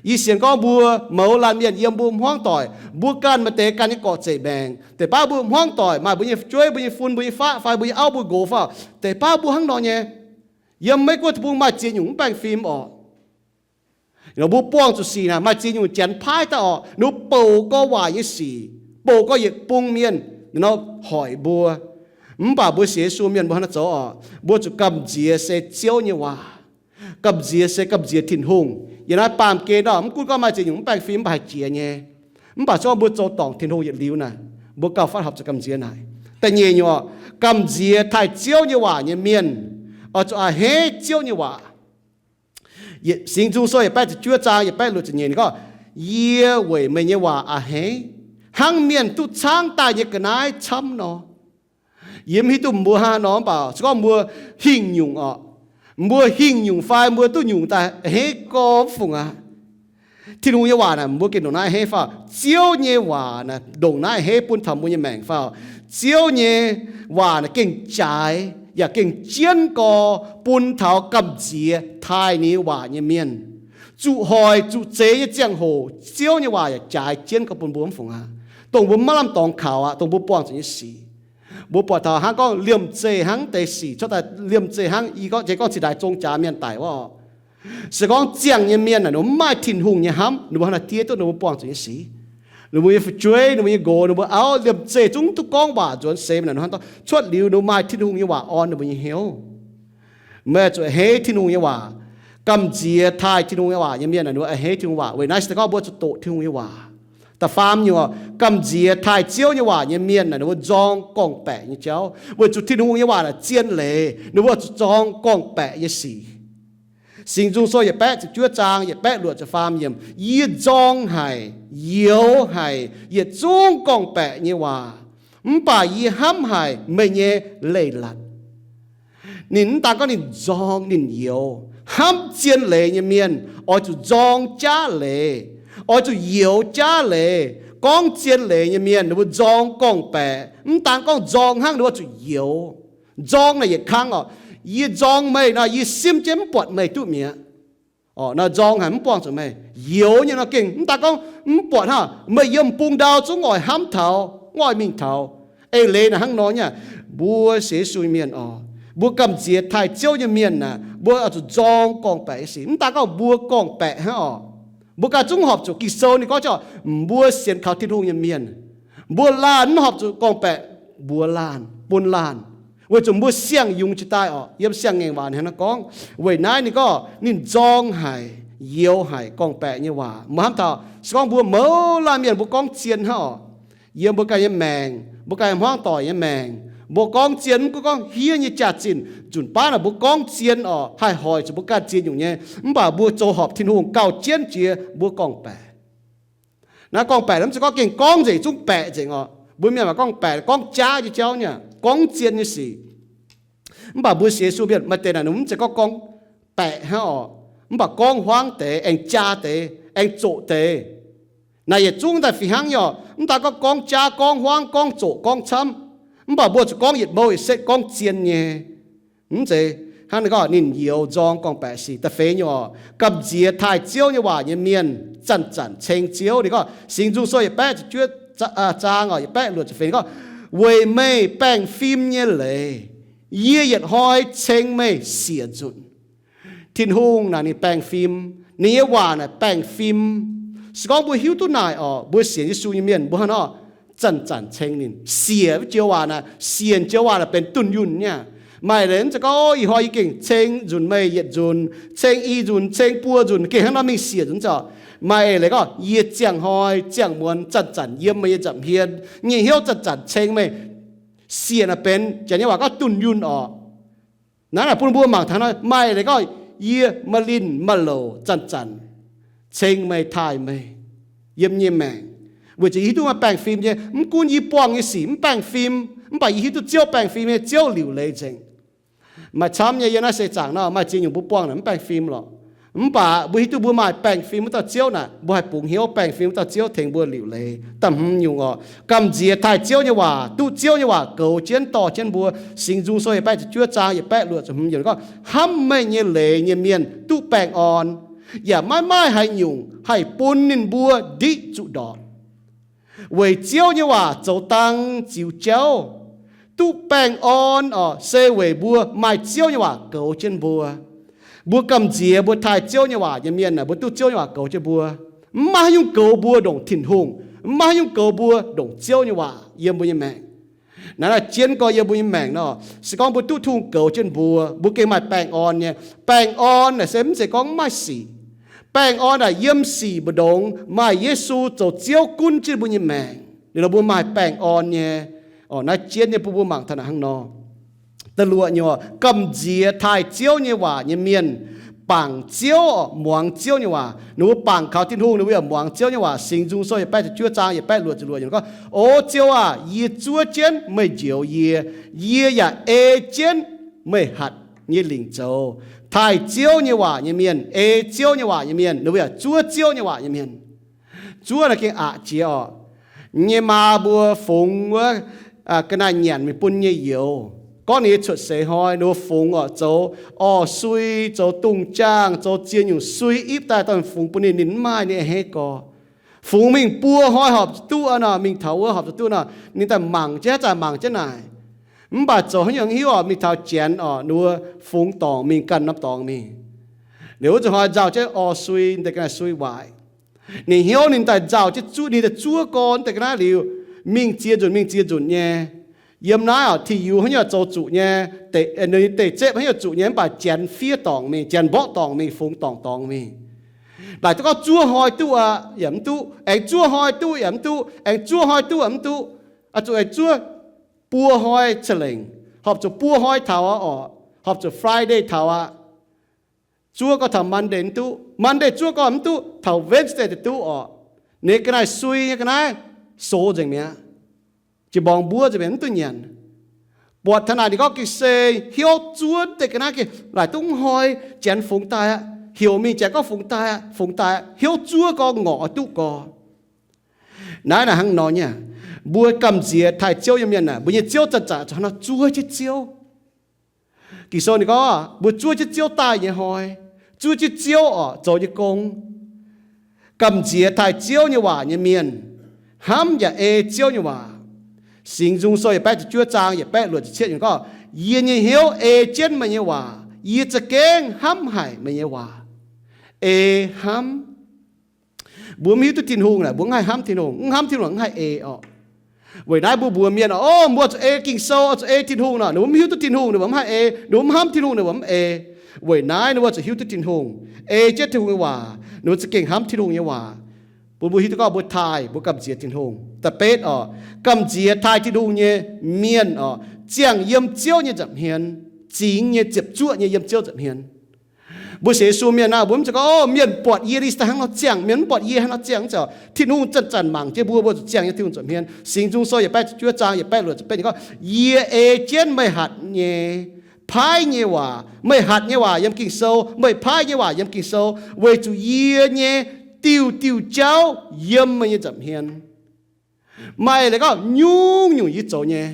Yie sienx gorngv mbuo mouz laanh mienh yiem mbuo hmuangv doic, mbuo ganh maaih deix ganh nyei gorqv-zeic maengc. Deix baav mbuo hmuangv doic maaih mbuo nyei fu'jueiv, mbuo nyei fun, mbuo nyei faqv, fai mbuo nyei auv, mbuo nqox fai, deix baav mbuo hnangv nor nyei. Yiem Meiv Guoqv deic-bung maaih ziex nyungc mv baengh fim orqc. Nor mbuo buangh zuqc sic naaic maaih ziex nyungc janx paaiv daaih orqc, ninh mbuo bouc gorx waaic nyei sic, bouc gorx yietc bung mienh, nor hoic mbuo. Mv baac mbuo sienx Yesu mienh mbuo hnangv naaiv zoux orqc, mbuo zuqc gamh nziex se Ziouv nyei waac. Gamh nziex se gamh nziex Tin-Hungh. Yiem naaiv baamh gen orqc, mv gunv gorngv maaih ziex nyungc mv baengh fim mv baac haih jiex nyei. Mv baac se gorngv mbuo zoux dorngc Tin-Hungh yietc liuz naaic, mbuo gauh fatv horpc zuqc gamh nziex naaic. Da'nyeic nyungc orqc, gamh nziex taaih Ziouv nyei waac nyei mienh oix zuqc a'hneiv Ziouv nyei waac. Singx Nzung Sou yietc baeqv ziepc juov zaang yietc baeqv luoqc ziepc nyeic ninh gorngv, Yie weic meih nyei waac a'hneiv, hnangv mienh duqv caangv daaih nyei ga'naaiv camv nor. Yie mv hiuv duqv mbuo hnangv nor mv baac se gorngv mbuo hingh nyungc orqc, mbuo hingh nyungc fai mbuo duqv nyungc daaih a'hneiv gormx fungc aqv. Tin-Hungh nyei waac naaic mbuo gengh ndongc naaiv a'hneiv fai? Ziouv nyei waac naaic ndongc naaiv a'hneiv bun taux mbuo nyei maengc fai? Ziouv nyei waac naaic gengh jaaix yaac gengh jienv gorx bun taux gamh nziex taaih ninh nyei waac nyei mienh. Zuqc hoic zuqc zeix nyei ziangh hoc, Ziouv nyei waac yaac jaaix jienv gorx bun mbuo mv fungc aqv, dongh mbuo maiv lamh dorngx kaux aqv, dongh mbuo buangh zuqc nyei sic. Mbuo buatc taux hnangv gorngv liemh zeih hnangv deix sic, cuotv daaih liemh zeih hnangv, yie gorngv, yie gorngv cingx daaih zong jaax mienh daic wuov orqc. Se gorngv ziangh nyei mienh naaic ninh mbuo mv maaih Tin-Hungh nyei hnamv, ninh mbuo hnangv naaic diev duqv ninh mbuo buangh zuqc nyei sic. Ninh mbuo nyei fu'jueiv, ninh mbuo nyei nqox, ninh mbuo auv, liemh zeih zungv duqv gorngv waac nzuonx seix mingh naaic, ninh mbuo hnangv dorh cuotv liuz ninh mbuo maaih Tin-Hungh nyei waac orn ninh mbuo nyei hnyouv. Meih zuqc a'hneiv Tin-Hungh nyei waac. Gamh nziex taaih Tin-Hungh nyei waac nyei mienh naaic ninh mbuo a'hneiv Tin-Hungh waac. Weic naaiv se gorngv mbuo zuqc doqc Tin-Hungh nyei waac. Da'faam nyungc, gamh nziex taaih Ziouv nyei waac nyei mienh naaic ninh mbuo nzorng gorngv-baeqc nyei jauv, weic zuqc Tin-Hungh nyei waac naaic zien leiz, ninh mbuo zuqc nzorng gorngv-baeqc nyei sic. Singx Nzung Sou yietc baeqv ziepc juov zaang yietc baeqv luoqc ziepc faam yiemc, Yie nzorng haic, youx haic yietc zungv gorngv-baeqc nyei waac, mv baac yie hnamv haic meih nyei leiz-latc. Ninh mv daan gorngv ninh nzorng, ninh youx. Hnamv zien leiz nyei mienh oix zuqc nzorng jaav leiz, oix zuqc youx jaav leiz. Gorngv zien leiz nyei mienh ninh mbuo nzorng gorngv-baeqc, mv daan gorngv nzorng hnangv, ninh mbuo zuqc youx. Nzorng naaic yietc kang orqc. Yie nzorng meih nor, yie simv jienv mv buatc meih duqv mi'aqv. Orqc, nor nzorng haic mv buangh zuqc meih. Youx nyei nor gengh mv daan gorngv mv buatc hnangv, meih yiem bung ndau zungv oix hnamv taux, oix mingh taux. Eix leiz naaic hnangv nor nyei aqv. Mbuo sienx Yesu nyei mienh orqc, mbuo gamh nziex taaih Ziouv nyei mienh naaic, mbuo oix zuqc nzorng gorngv-baeqc nyei sic. Mv daan gorngv mbuo gorngv-baeqc hnangv orqc, mbuo ganh zungv horpc zuqc Ging-Sou ninh gorngv jienv, mbuo sienx kaux Tin-Hungh nyei mienh, mbuo laanh mv horpc zuqc gorngv-baeqc mbuox laanh, bun laanh, weic zuqc mbuo siang-yungz jiex daaih orqc. Yiem siang-ngaengc waac ninh hnangv naaiv gorngv. Weic naaiv ninh gorngv ninh nzorng haic, youx haic gorngv-baeqc nyei waac. Mbuo hnamv taux se gorngv mbuo mouz laanh mienh mbuo gorngv zien hnangv orqc, yiem mbuo ganh nyei maengc, mbuo ganh hmuangv doic nyei maengc, mbuo gorngv zien, mv gunv gorngv hiev nyei jaax-zinh, nzunc baav naaic mbuo gorngv zien orqc, haih hoic zuqc mbuo ganh ziex nyungc nyei. Mv baac mbuo zoux horpc Tin-Hungh gauh jienv jiex mbuo gorngv-baeqc. Naaiv gorngv-baeqc mv zeiz gorngv gengh gorngv nzengc zungv baeqc nzengc orqc. Mbuo mienh maaih gorngv-baeqc, gorngv jaav nyei jauv nyei, gorngv zien nyei sic. Mv baac mbuo sienx Yesu mienh maaih deix naaic ninh mv zeiz gorngv gorngv baeqc hnangv orqc, mv baac gorngv huaangv deix, aengx jaa deix, aengx zoqc deix. Naaic yietc zungv daaih fih hnangv nyei orqc. Mv daan gorngv gorngv jaav, gorngv huaangv, gorngv zoqc, gorngv camv, mv baac mbuo zuqc gorngv yietc mouh yietc setv gorngv zien nyei. Mv zeiz hnangv naaiv gorngv ninh youx nzorng gorngv-baeqc sic. Da'feix nyungc orqc, gamh nziex taaih Ziouv nyei waac nyei mienh zanc-zanc ceng Ziouv. Ninh gorngv Singx Nzung Sou yietc baeqv ziepc juov zaang orqc, yietc baeqv luoqc ziepc feix ninh gorngv, weic meih baengh fim nyei leiz, yie yietc hnoi ceng meih siec nzunc. Tin-Hungh naaic ninh baengh fim, ninh nyei waac naaic baengh fim. Se gorngv mbuo hiuv duqv naaic orqc, mbuo sienx Yesu nyei mienh mbuo hnangv nor zanc-zanc ceng ninh. Siec wuov joux waac naaic, sienx joux waac naaic benx dunh yunh nyei aqv. Maaih leiz mv zeiz gorngv, o, ih hnoi yie gengh ceng nzunc meih yietc nzunc, ceng i nzunc, ceng buo nzunc, gengh hnangv nor mingh siec nzunc zaux. Maaih eix leiz gorngv, yie ziangh hnoi ziangh muonz zanc-zanc yiem meih nyei nza'hmien nyei hnyouv zanc-zanc ceng meih. Siec naaic benx janx nyei waac gorngv dunh yunh orqc. Naaiv naaic bun mbuo mangc taux nor, maaih leiz gorngv, yie maaih linh maaih louc zanc-zanc ceng meih, taaih meih yiem nyei maengc, weic zuqc yie hiuv duqv maaih baengh fim nyei. Mv gunv yie buangh nyei sic mv baengh fim, mv baac yie hiuv duqv Ziouv baengh fim nyei, Ziouv liuc leiz nzengc. Maaih camv nyei, yiem naaiv seix zaangc nor maaih ziex nyungc mbuo buangh naaic mv baengh fim lorqc. Mv baac mbuo hiuv duqv mbuo maaih baengh fim wuov dauh Ziouv naaic, mbuo haih bungx hnyouv baengh fim wuov dauh Ziouv tengx mbuo liuc leiz. Da'hmz nyungc oc, gamh nziex taaih Ziouv nyei waac, duqv Ziouv nyei waac goux jienv dorh jienv mbuo. Singx Nzung Sou yietc baeqv ziepc juov zaang yietc baeqv luoqc ziepc hmz yiemc gorngv, hnamv meih nyei leiz nyei mienh duqv baengh orn, yaac maiv maaih haaix nyungc haih bun ninh mbuo ndiqv zuqc ndorpc. Weic Ziouv nyei waac zoux dang ziux jauv, duqv baengh orn oc, se weic mbuo maaih Ziouv nyei waac goux jienv mbuo. Mbuo gamh nziex mbuo taaih Ziouv nyei waac nyei mienh aah, mbuo duqv Ziouv nyei waac goux jienv mbuo. Mv maaih haaix nyungc goux mbuo ndongc Tin-Hungh. Mv maaih haaix nyungc goux mbuo ndongc Ziouv nyei waac yiem mbuo nyei maengc. Naaiv naaiv jienv gorx yiem mbuo nyei maengc nor, se gorngv mbuo duqv Tin-Hungh goux jienv mbuo, mbuo gengh maaih baengh orn nyei. Baengh orn naaic se mv zeiz gorngv mv maaih sic. Baengh orn naaic yiem sic mbu'ndongx maaih Yesu zoux Ziouv gunv jienv mbuo nyei maengc. Liuz nor mbuo maaih baengh orn nyei. Oc, naaiv jienv nyei bun mbuo mangc taux naaic hnangv nor. Da'luoqc nyungc, gamh nziex taaih Ziouv nyei waac nyei mienh bangc Ziouv, muangx Ziouv nyei waac. Ninh mbuo bangc kaux Tin-Hungh, ninh mbuo yaac muangx Ziouv nyei waac. Singx Nzung Sou yietc baeqv ziepc juov zaang yietc baeqv luoqc ziepc luoqc yiemc gorngv, O Ziouv aah! Yie zuov jienv meih njoux yie. Yie yaac ei jienv meih hatc nyei lingc zoux. Taaih Ziouv nyei waac nyei mienh, ei Ziouv nyei waac nyei mienh, ninh mbuo yaac zuov Ziouv nyei waac nyei mienh. Zuov naaiv gengh aqc jiex oc. Nyei maa mbuo fungx wuov ga'naaiv nyanc mingh bun nyei youz, gorngv ninh nyei cuotv seix hnoi ninh mbuo fungx oc, zoux orv sui, zoux dungz jaangh, zoux ziex nyungc sui ipv daaih dorh fungx bun ninh, ninh mv maaih, ninh a'hneiv gorx. Fungx mingh buo hnoi horpc zuqc duqv nor, mingh taux wuov horpc zuqc duqv nor, ninh daaih mangc jienv, haaix zanc mangc jienv naaic. Mv baac zoux haaix nyungc hiuv oc, mingh taux janx oc, ninh mbuo fungx dorngc mingh, ganh norm dorngx mingh. Liuz wuov zanc hnoi nzauh jienv orv sui, deix ga'naaiv sui waaic. Ninh hnyouv ninh daaih nzauh jienv zuov, ninh daaih zuov gorx deix ga'naaiv liuz, mingh ziex nzunc, mingh ziex nzunc nyei. Yiem naaiv oc, T U haaix nyungc zoux zuqc nyei, deix, ninh deix zepv haaix nyungc zuqc nyei, mv baac janx fiev dorngc mingh, janx mborqv dorngc mingh, fungx dorngc dorngx mingh. Laaic duqv gorngv zuov hnoi duqv aqv, yaac mv duqv. Aengx zuov hnoi duqv, yaac mv duqv. Aengx zuov hnoi duqv, yaac mv duqv. Oix zuqc aengx zuov buo hnoi ca'lengc, horpc zuqc buo hnoi taux aqv oc, horpc zuqc Friday taux aqv. Zuov gorx taux Monday mv duqv, Monday zuov gorx mv duqv, taux Wednesday daaih duqv oc. Ninh ga'naaiv sui nyei ga'naaiv sox nzengc mi'aqv. Jiex mborngx mbuov nzengc mi'aqv, mv duqv nyanc. Buatc taux naaic ninh gorngv gengh se hnyouv zuov deix ga'naaiv gengh laaic duqv hnoi, janx fungx daaih aqv, heuc mingh janx gorngv fungx daaih aqv, fungx daaih aqv, hnyouv zuov gorx ngorc duqv gorx. Naaiv naaic hnangv nor nyei, mbuo gamh nziex taaih Ziouv nyei mienh aah, mbuo nyei Ziouv zanc-zanc zuqc hnangv nor zuov jienv Ziouv. Ging-Sou ninh gorngv mbuo zuov jienv Ziouv daaih nyei hnoi, zuov jienv Ziouv oc zoux nyei gong. Gamh nziex taaih Ziouv nyei waac nyei mienh, hnamv yaac ei Ziouv nyei waac. Singx Nzung Sou yietc baeqv ziepc juov zaang yietc baeqv luoqc ziepc cietv yiemc gorngv, Yie nyei hnyouv ei jienv meih nyei waac, yie za'gengh hnamv haic meih nyei waac. Ei hnamv. Mbuo mv hiuv duqv Tin-Hungh naaic, mbuo mv haih hnamv Tin-Hungh. Mv hnamv Tin-Hungh mv haih ei orqc. Weic naaiv mbuo mbuox mienh, O, mbuo zuqc ei Ging-Sou, zuqc ei Tin-Hungh nor, ninh mbuo mv hiuv duqv Tin-Hungh, ninh mbuo mv haih ei. Ninh mbuo mv hnamv Tin-Hungh, ninh mbuo mv ei. Weic naaiv ninh mbuo zuqc hiuv duqv Tin-Hungh, ei jienv Tin-Hungh nyei waac, ninh mbuo za'gengh hnamv Tin-Hungh nyei waac, bun mbuo hiuv duqv gorngv mbuo taaih, mbuo gamh nziex Tin-Hungh. Da'betv orqc, gamh nziex taaih Tin-Hungh nyei mienh orqc, ziangh yiem Ziouv nyei nza'hmien, zingx nyei, ziepc zuoqv nyei yiem Ziouv nza'hmien. Mbuo sienx Yesu mienh naaic, mbuo mv zeiz gorngv, O, mienh buatc yie, yie daaih hnangv nor ziangh, mienh mv buatc yie hnangv nor ziangh. Mv zeiz, Tin-Hungh zanc-zanc mangc jienv mbuo, mbuo zuqc ziangh yiem Tin-Hungh nza'hmien. Singx Nzung Sou yietc baeqv ziepc juov zaang yietc baeqv luoqc ziepc betv gorngv, Yie ei jienv meih hatc nyei, paaiv nyei waac, meih hatc nyei waac yiem Ging-Sou, meih paaiv nyei waac yiem Ging-Sou, weic zuqc yie nyei diuh diuh jauv yiem meih nyei nza'hmien. Maaih leiz gorngv nyungc-nyungc yie zoux nyei,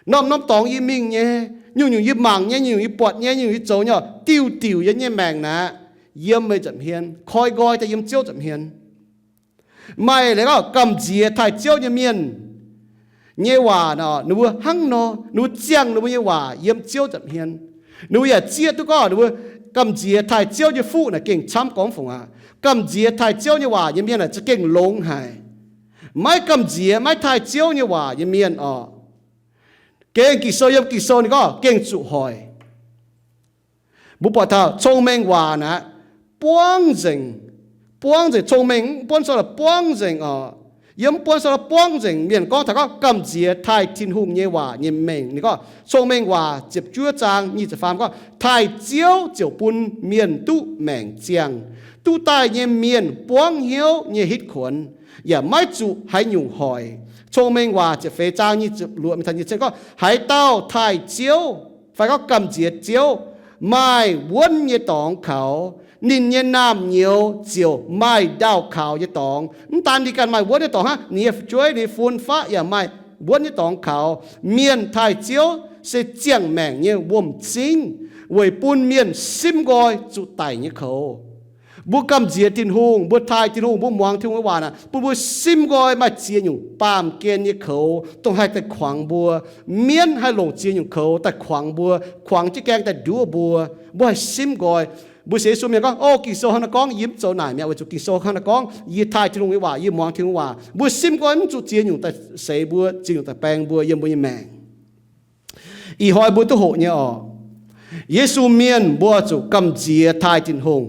norm-norm dorngx yie mingh nyei, nyungc-nyungc yie mangc nyei, nyungc-nyungc yie buatc nyei, nyungc-nyungc yie zoux nyei, diuh diuh yiem nyei maengc naaic, yiem meih nza'hmien, koi nqoi daaih yiem Ziouv nza'hmien. Maaih leiz gorngv gamh nziex taaih Ziouv nyei mienh nyei waac nor, ninh mbuo hnangv nor, ninh mbuo ziangh ninh mbuo nyei waac yiem Ziouv nza'hmien. Ninh mbuo yaac zieqv duqv gorngv ninh mbuo gamh nziex taaih Ziouv nyei fuqv naaic gengh camv gormx fungc aqv. Gamh nziex taaih Ziouv nyei waac nyei mienh naaic za'gengh longx haic. Maiv gamh nziex, maiv taaih Ziouv nyei waac nyei mienh orqc, gengh Ging-Sou, yiem Ging-Sou ninh gorngv gengh zuqc hoic. Mbuo buatc taux cong-mengh waac naaic, buangv nzengc, buangv nzengc cong-mengh, mv buonv sou la'buangv nzengc orqc. Yiem mv buonv sou la'buangv nzengc mienh gorngv taux gorngv gamh nziex taaih Tin-Hungh nyei waac nyei mengh. Ninh gorngv cong-mengh waac ziepc juov zaang nyic ziepc faam gorngv, Taaih Ziouv ziouc bun mienh duqv maengc ziangh. Duqv daaih nyei mienh buangv hnyouv nyei hitv kuonx, yaac maiv zuqc haaix nyungc hoic. Cong-mengh waac ziepc feix zaang nyic ziepc luoqc mingh taux nyic ziepc cietv gorngv, Haaix dauh taaih Ziouv, fai gorngv gamh nziex Ziouv, maaih wuonv nyei dorngx kaux. Ninh nyei naamh nyouz ziouc maaih ndaauh kaux nyei dorngx. Mv daan ninh ganh maaih wuonv nyei dorngx hnangv, ninh nyei fu'jueiv, ninh nyei fun-faqv yaac maaih wuonv nyei dorngx kaux. Mienh taaih Ziouv se ziangh maengc nyei wuom-zingv, weic bun mienh simv nqoi zuqc daic nyei koux. Mbuo gamh nziex Tin-Hungh, mbuo taaih Tin-Hungh, mbuo muangx Tin-Hungh nyei waac naaic, bun mbuo simv nqoi maaih ziex nyungc baamh gen nyei koux dongh haih daaih kuangx mbuo. Mienv haih longc ziex nyungc koux daaih kuangx mbuo, kuangx jienv gaeng daaih nduov mbuo. Mbuo haih simv nqoi. Mbuo sienx Yesu mienh gorngv, O, Ging-Sou hnangv naaiv gorngv, yie mv zoux naaic mi'aqv, weic zuqc Ging-Sou hnangv naaiv gorngv, yie taaih Tin-Hungh nyei waac, yie muangx Tin-Hungh waac. Mbuo simv nqoi mv zuqc ziex nyungc daaih seix mbuo, ziex nyungc daaih baeng mbuo yiem mbuo nyei maengc. Ih hnoi mbuo duqv hoqc nyei oc. Yesu mienh mbuo zuqc gamh nziex taaih Tin-Hungh.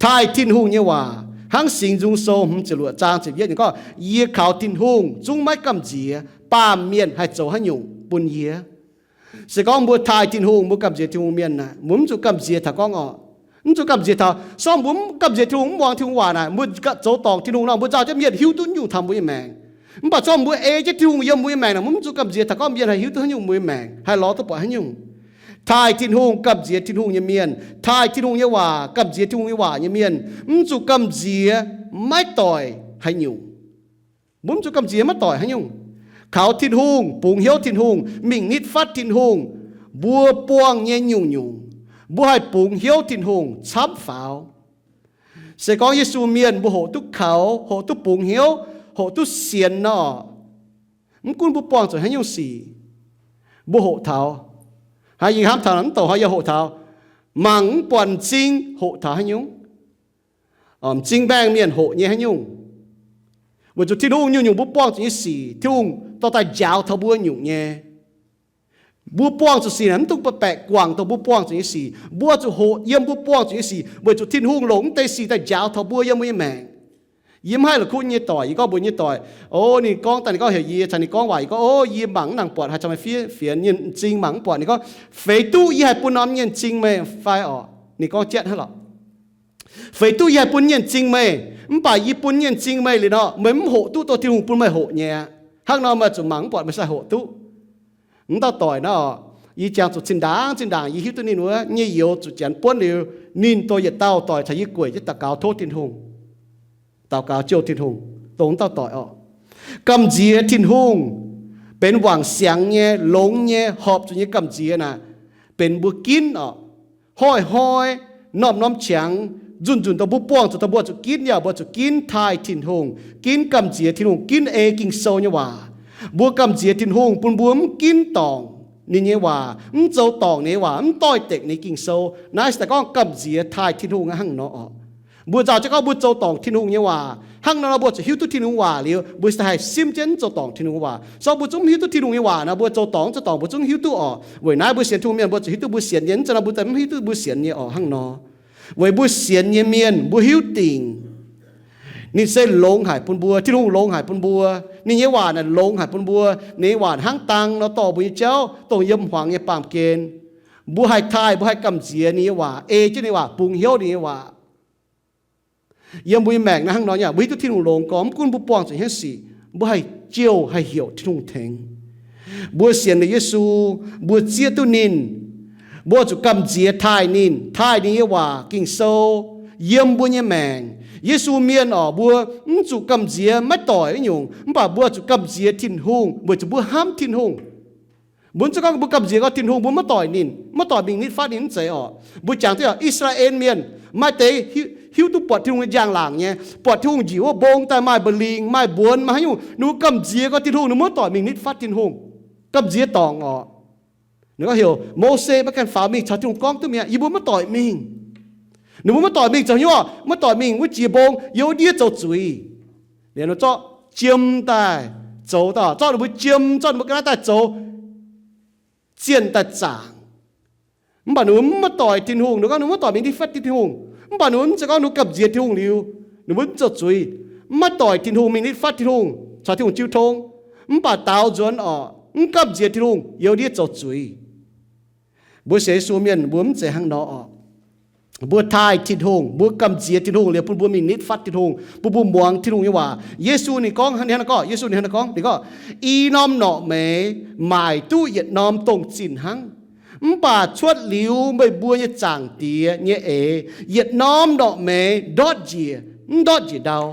Taaih Tin-Hungh nyei waac, hnangv Singx Nzung Sou hmz ziepc luoqc zaang ziepc yietv ninh gorngv, Yie kaux Tin-Hungh zungv maiv gamh nziex, baamh mienh haih zoux haaix nyungc bun yie? Se gorngv mbuo taaih Tin-Hungh, mbuo gamh nziex Tin-Hungh mienh naaic, mbuo mv zuqc gamh nziex taux gorngv oc. Mv zuqc gamh nziex taux, se gorngv mbuo mv gamh nziex Tin-Hungh, mv muangx Tin-Hungh waac naaic, mbuo zoux dorngc Tin-Hungh nor, mbuo nzauh jienv mienh hiuv duqv nyungc taux mbuo nyei maengc. Mv baac se gorngv mbuo ei jienv Tin-Hungh yiem mbuo nyei maengc naaic, mbuo mv zuqc gamh nziex taux gorngv mienh haih hiuv duqv haaix nyungc mbuo nyei maengc, haih lorz duqv buatc haaix nyungc. Taaih Tin-Hungh, gamh nziex Tin-Hungh nyei mienh, taaih Tin-Hungh nyei waac, gamh nziex Tin-Hungh nyei waac nyei mienh, mv zuqc gamh nziex maiv doic haaix nyungc. Mbuo mv zuqc gamh nziex maiv doic haaix nyungc. Kaux Tin-Hungh, bungx hnyouv Tin-Hungh, mingh nitv fatv Tin-Hungh, mbuo buangh nyei nyungc-nyungc, mbuo haih bungx hnyouv Tin-Hungh camv faaux. Se gorngv Yesu mienh mbuo hoqc duqv kaux, hoqc duqv bungx hnyouv, hoqc duqv sienx nor, mv gunv mbuo buangh zuqc haaix nyungc sic, mbuo hoqc taux. Hnangv yie hnamv taux mv douc hnoi yie hoqc taux, mangc mv buatc m'zing hoqc taux haaix nyungc. M'zing mbaengh mienh hoqc nyei haaix nyungc. Weic zuqc Tin-Hungh nyungc-nyungc mbuo buangh zuqc nyei sic, Tin-Hungh dorh daaih njaaux taux mbuo nyungc nyei. Mbuo buangh zuqc sic naaic mv dungx baeqc guangc dongh mbuo buangh zuqc nyei sic. Mbuo zuqc hoqc yiem mbuo buangh zuqc nyei sic, weic zuqc Tin-Hungh longc mv deix sic daaih njaaux taux mbuo yiem mbuo nyei maengc. Yie mv haih la'kuqv nyei doic, yie gorngv mbuox nyei doic, o, ninh gorngv daaih, ninh gorngv heuc yie caux ninh gorngv waac, yie gorngv, o, yie mangc mv nangc buatc, haaix zanc meih fiev fienx nyei m'zing mangc mv buatc. Ninh gorngv, feix duqv yie haih bun norm nyei m'zing meih fai orqc? Ninh gorngv jatv hnangv lorqc. Feix duqv yie haih bun nyei m'zing meih, mv baac yie bun nyei m'zing meih liuz nor, meih mv hoqc duqv dongh Tin-Hungh bun meih hoqc nyei aqv. Hnangv nor meih zuqc mangc mv buatc meih sai hoqc duqv. Mv dauh doic nor, yie jangx zuqc zinh ndaangc zinh ndaangc yie hiuv duqv ninh wuov nyei youz zuqc janx buonv liuz, ninh dongh yietc dauh doic caux yie gueic jienv daux gaux tov Tin-Hungh, daux gaux jouh Tin-Hungh dongh mv dauh doic orqc. Gamh nziex Tin-Hungh, benx wangc siangx nyei, longx nyei, horpc zuqc nyei gamh nziex naaic, benx mbuo ginv orqc. Hnoi-hnoi, norm-norm qangx, nzunc-nzunc dongh mbuo buangh zuqc dongh mbuo zuqc ginv yaac mbuo zuqc ginv taaih Tin-Hungh, ginv gamh nziex Tin-Hungh, ginv ei Ging-Sou nyei waac. Mbuo gamh nziex Tin-Hungh bun mbuo mv ginv dorngc ninh nyei waac, mv zoux dorngc ninh nyei waac, mv doix-dekc ninh Ging-Sou. Naaiv se daaih gorngv gamh nziex taaih Tin-Hungh hnangv nor orqc. Mbuo nzauh jienv gorngv mbuo zoux dorngc Tin-Hungh nyei waac. Hnangv nor mbuo zuqc hiuv duqv Tin-Hungh waac liuz, mbuo se haih simv jienv mv zoux dorngc Tin-Hungh waac. Se gorngv mbuo zungv mv hiuv duqv Tin-Hungh nyei waac nor, mbuo zoux dorngc mv zoux dorngc mbuo zungv hiuv duqv orqc. Weic naaiv mbuo sienx Tin-Hungh mienh mbuo zuqc hiuv duqv mbuo sienx nyei, mv zeiz nor mbuo daaih mv hiuv duqv mbuo sienx nyei orqc hnangv nor. Weic mbuo sienx nyei mienh mbuo hiuv dingc ninh se longx haic bun mbuo, Tin-Hungh longx haic bun mbuo, ninh nyei waac naaic longx haic bun mbuo, ninh nyei waac hnangv dang nor dorh mbuo nyei jauv dongh yiem hmuangx nyei baamh gen. Mbuo haih taaih, mbuo haih gamh nziex ninh nyei waac, ei jienv ninh nyei waac, bungx hnyouv ninh nyei waac. Yiem mbuo nyei maengc naaiv hnangv nor nyei, mbuo hiuv duqv Tin-Hungh longx gorx, mv gunv mbuo buangh zuqc hnyouv sic, mbuo haih jouh haih heuc Tin-Hungh tengx. Mbuo sienx liuz Yesu, mbuo zieqv duqv ninh, mbuo zuqc gamh nziex taaih ninh, taaih ninh nyei waac Ging-Sou yiem mbuo nyei maengc. Yesu mienh orqc, mbuo mv zuqc gamh nziex maiv doic nyungc, mv baac mbuo zuqc gamh nziex Tin-Hungh weic zuqc mbuo hnamv Tin-Hungh. Mbuo mv zeiz gorngv mbuo gamh nziex gorngv Tin-Hungh mbuo maiv doic ninh, maiv doic mingh nitv fatv ninh, mv zeiz orqc. Mbuo jangx duqv I^saa^laa^en Mienh maaih deix hiuv duqv buatc Tin-Hungh nyei njang-laangc nyei, buatc Tin-Hungh njiec wuov mbong daaih maaih mba'lingc, maaih mbuonx, maaih haaix nyungc, ninh mbuo gamh nziex gorngv Tin-Hungh ninh mbuo maiv doic mingh nitv fatv Tin-Hungh. Gamh nziex dorngc orqc. Ninh gorngv heuc Mose maiv ganh faaux mingh caux Tin-Hungh gorngv duqv mi'aqv, yie mbuo maiv doic mingh. Ninh mbuo maiv doic mingh zoux hnyouv, maiv doic mingh wuov jiex mbong yiem wuov ndiev zoux zuiz. Liuz zorqv jiem daaih zoux, zorqv ninh mbuo jiem, zorqv ninh mbuo ga'naaiv daaih zoux zienh daaih zaangc. Mv baac ninh mbuo maiv doic Tin-Hungh, ninh gorngv ninh maiv doic mingh nitv fatv Tin-Hungh. Mv baac ninh mbuo mv zeiz gorngv ninh mbuo gamh nziex Tin-Hungh liuz ninh mbuo mv zoux zuiz, maiv doic Tin-Hungh mingh nitv fatv Tin-Hungh caux Tin-Hungh jiu tong. Mv baac daaux nzuonx orqc, mv gamh nziex Tin-Hungh yiem ndiev zoux zuiz. Mbuo sienx Yesu mienh mbuo mv zeiz hnangv nor orqc. Mbuo taaih Tin-Hungh, mbuo gamh nziex Tin-Hungh liuz bun mbuo mingh nitv fatv Tin-Hungh, bun mbuo muangx Tin-Hungh nyei waac. Yesu ninh gorngv hnangv naaiv gorngv, Yesu ninh hnangv naaiv gorngv, ninh gorngv, I norm norqc meix maaic duqv yietc norm dongh zinh hnangv. Mv baac cuotv liuz meih mbuo nyei Zaangc Diex nyei eix, yietc norm norqc meix ndortv njiec, mv ndortv njiec ndau.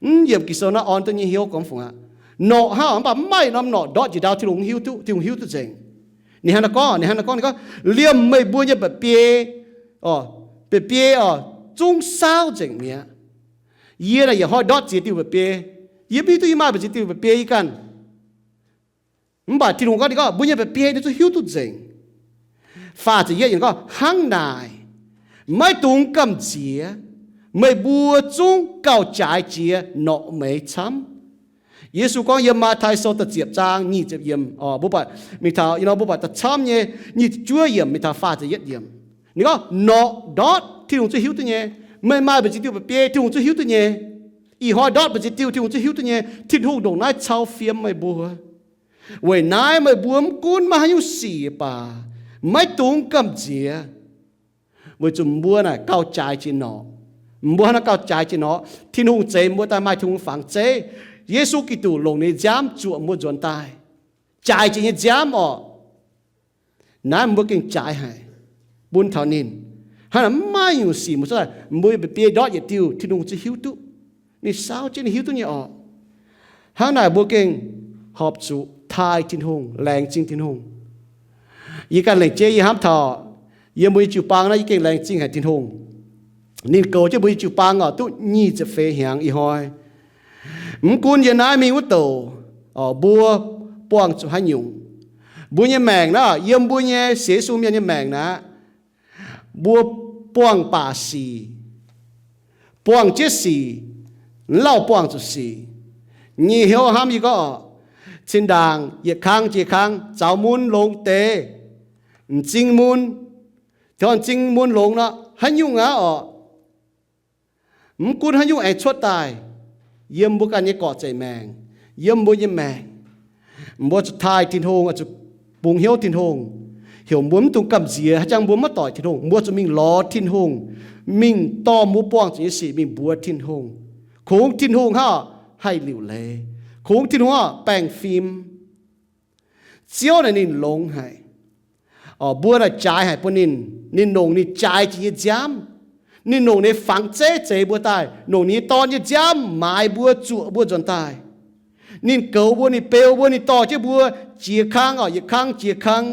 Mv yiemc Ging-Sou naaiv orn duqv nyei hnyouv gorngv fungc aqv. Norqc hnangv, mv baac mv maaih norm norqc ndortv njiec ndau Tin-Hungh hiuv duqv, Tin-Hungh hiuv duqv nzengc. Ninh hnangv naaiv gorngv, ninh hnangv naaiv gorngv, ninh gorngv, liemh meih mbuo nyei mba'biei, mba'biei oc, zungv saauv nzengc mi'aqv. Yie naaic yietc hnoi ndortv ziex diuh mba'biei. Yie mv hiuv duqv yie maaih mbu'ziex diuh mba'biei yie ganh. Mv baac Tin-Hungh gorngv, ninh gorngv mbuo nyei mba'biei ninh zungv hiuv duqv nzengc. Faah ziepc yietv yiemc gorngv, hnangv naaic, maiv dungx gamh nziex, meih mbuo zungv gauh jaaix jiex norqc meix camv. Yesu gorngv yiem Matv^tai Sou da'ziepc zaang nyic ziepc yiemc, mbuo buatc mingh taux, mbuo buatc da'camv nyei nyic ziepc juov yiemc mingh taux faah ziepc yietv yiemc. Ninh gorngv norqc ndortv Tin-Hungh zungv hiuv duqv nyei. Meih maaih mbu'ziex diuh mba'biei Tin-Hungh zungv hiuv duqv nyei. Ih hnoi ndortv mbu'ziex diuh Tin-Hungh zungv hiuv duqv nyei. Tin-Hungh ndongc naaiv cau fiem meih mbuo. Weic naaiv meih mbuo mv gunv maiv haaix nyungc sic baac maiv dungx gamh nziex, weic zuqc mbuo naaic gauh jaaix jiex norqc. Mbuo hnangv naaiv gauh jaaix jiex norqc, Tin-Hungh zeix mbuo daaih maaih Tin-Hungh fangx zeiv. Yesu Giduc longc ninh nyei nziaamv zuoqc mbuo nzuonx daaih. Jaaix jiex nyei nziaamv orqc. Naaiv mbuo gengh jaaix haic bun taux ninh. Hnangv naaic mv maaih nyungc sic mbuo cuotv daaih, mbuo nyei mba'biei ndortv yietc diuh Tin-Hungh zungv hiuv duqv. Ninh saauv jienv, ninh hiuv duqv nyei orqc. Hnangv naaic mbuo gengh horpc zuqc taaih Tin-Hungh, laengz zingh Tin-Hungh. Yie ganh lengc jeiv yie hnamv taux yiem mbuo nyei jiu-baang naaiv yie gengh laengz zingh haic Tin-Hungh. Ninh goux jienv mbuo nyei jiu-baang orqc duqv nyic ziepc feix hnyangx ih hnoi. Mv gunv yie naaiv mingh wuov douc, mbuo buangh zuqc haaix nyungc, mbuo nyei maengc naaiv, yiem mbuo nyei sienx Yesu mienh nyei maengc naaiv, mbuo buangh baac sic, buangh jienv sic, mv lauh buangh zuqc sic. Nyic hnyouv hnamv yie gorngv orqc, zinh ndaangc yietc kang jiex kang zaux mun longx deix, m'zing mun, taux m'zing mun longx nor haaix nyungc aqv orqc. Mv gunv haaix nyungc aengx cuotv daaih, yiem mbuo ganh nyei gorqv-zeic maengc, yiem mbuo nyei maengc, mbuo zuqc taaih Tin-Hungh, zuqc bungx hnyouv Tin-Hungh, heuc mbuo mv dungx gamh nziex. Haaix jangx mbuo maiv doic Tin-Hungh, mbuo zuqc mingh lorz Tin-Hungh, mingh dorh mbuo buangh zuqc nyei sic mingh mbuox Tin-Hungh. Kungx Tin-Hungh hnangv haih liuc leiz, kungx Tin-Hungh hnangv baengh fim. Ziouv naaic ninh longx haic. Orqc, mbuo naaic jaaix haic bun ninh. Ninh longc ninh jaaix jiex nyei nziaamv, ninh longc ninh fangx zeiv zeix mbuo daaih, longc ninh nyei Dorn nyei nziaamv maaiz mbuo, zuoqc mbuo nzuonx daaih. Ninh goux mbuo, ninh beu mbuo, ninh dorh jienv mbuo jiex kang orqc, yietc kang jiex kang.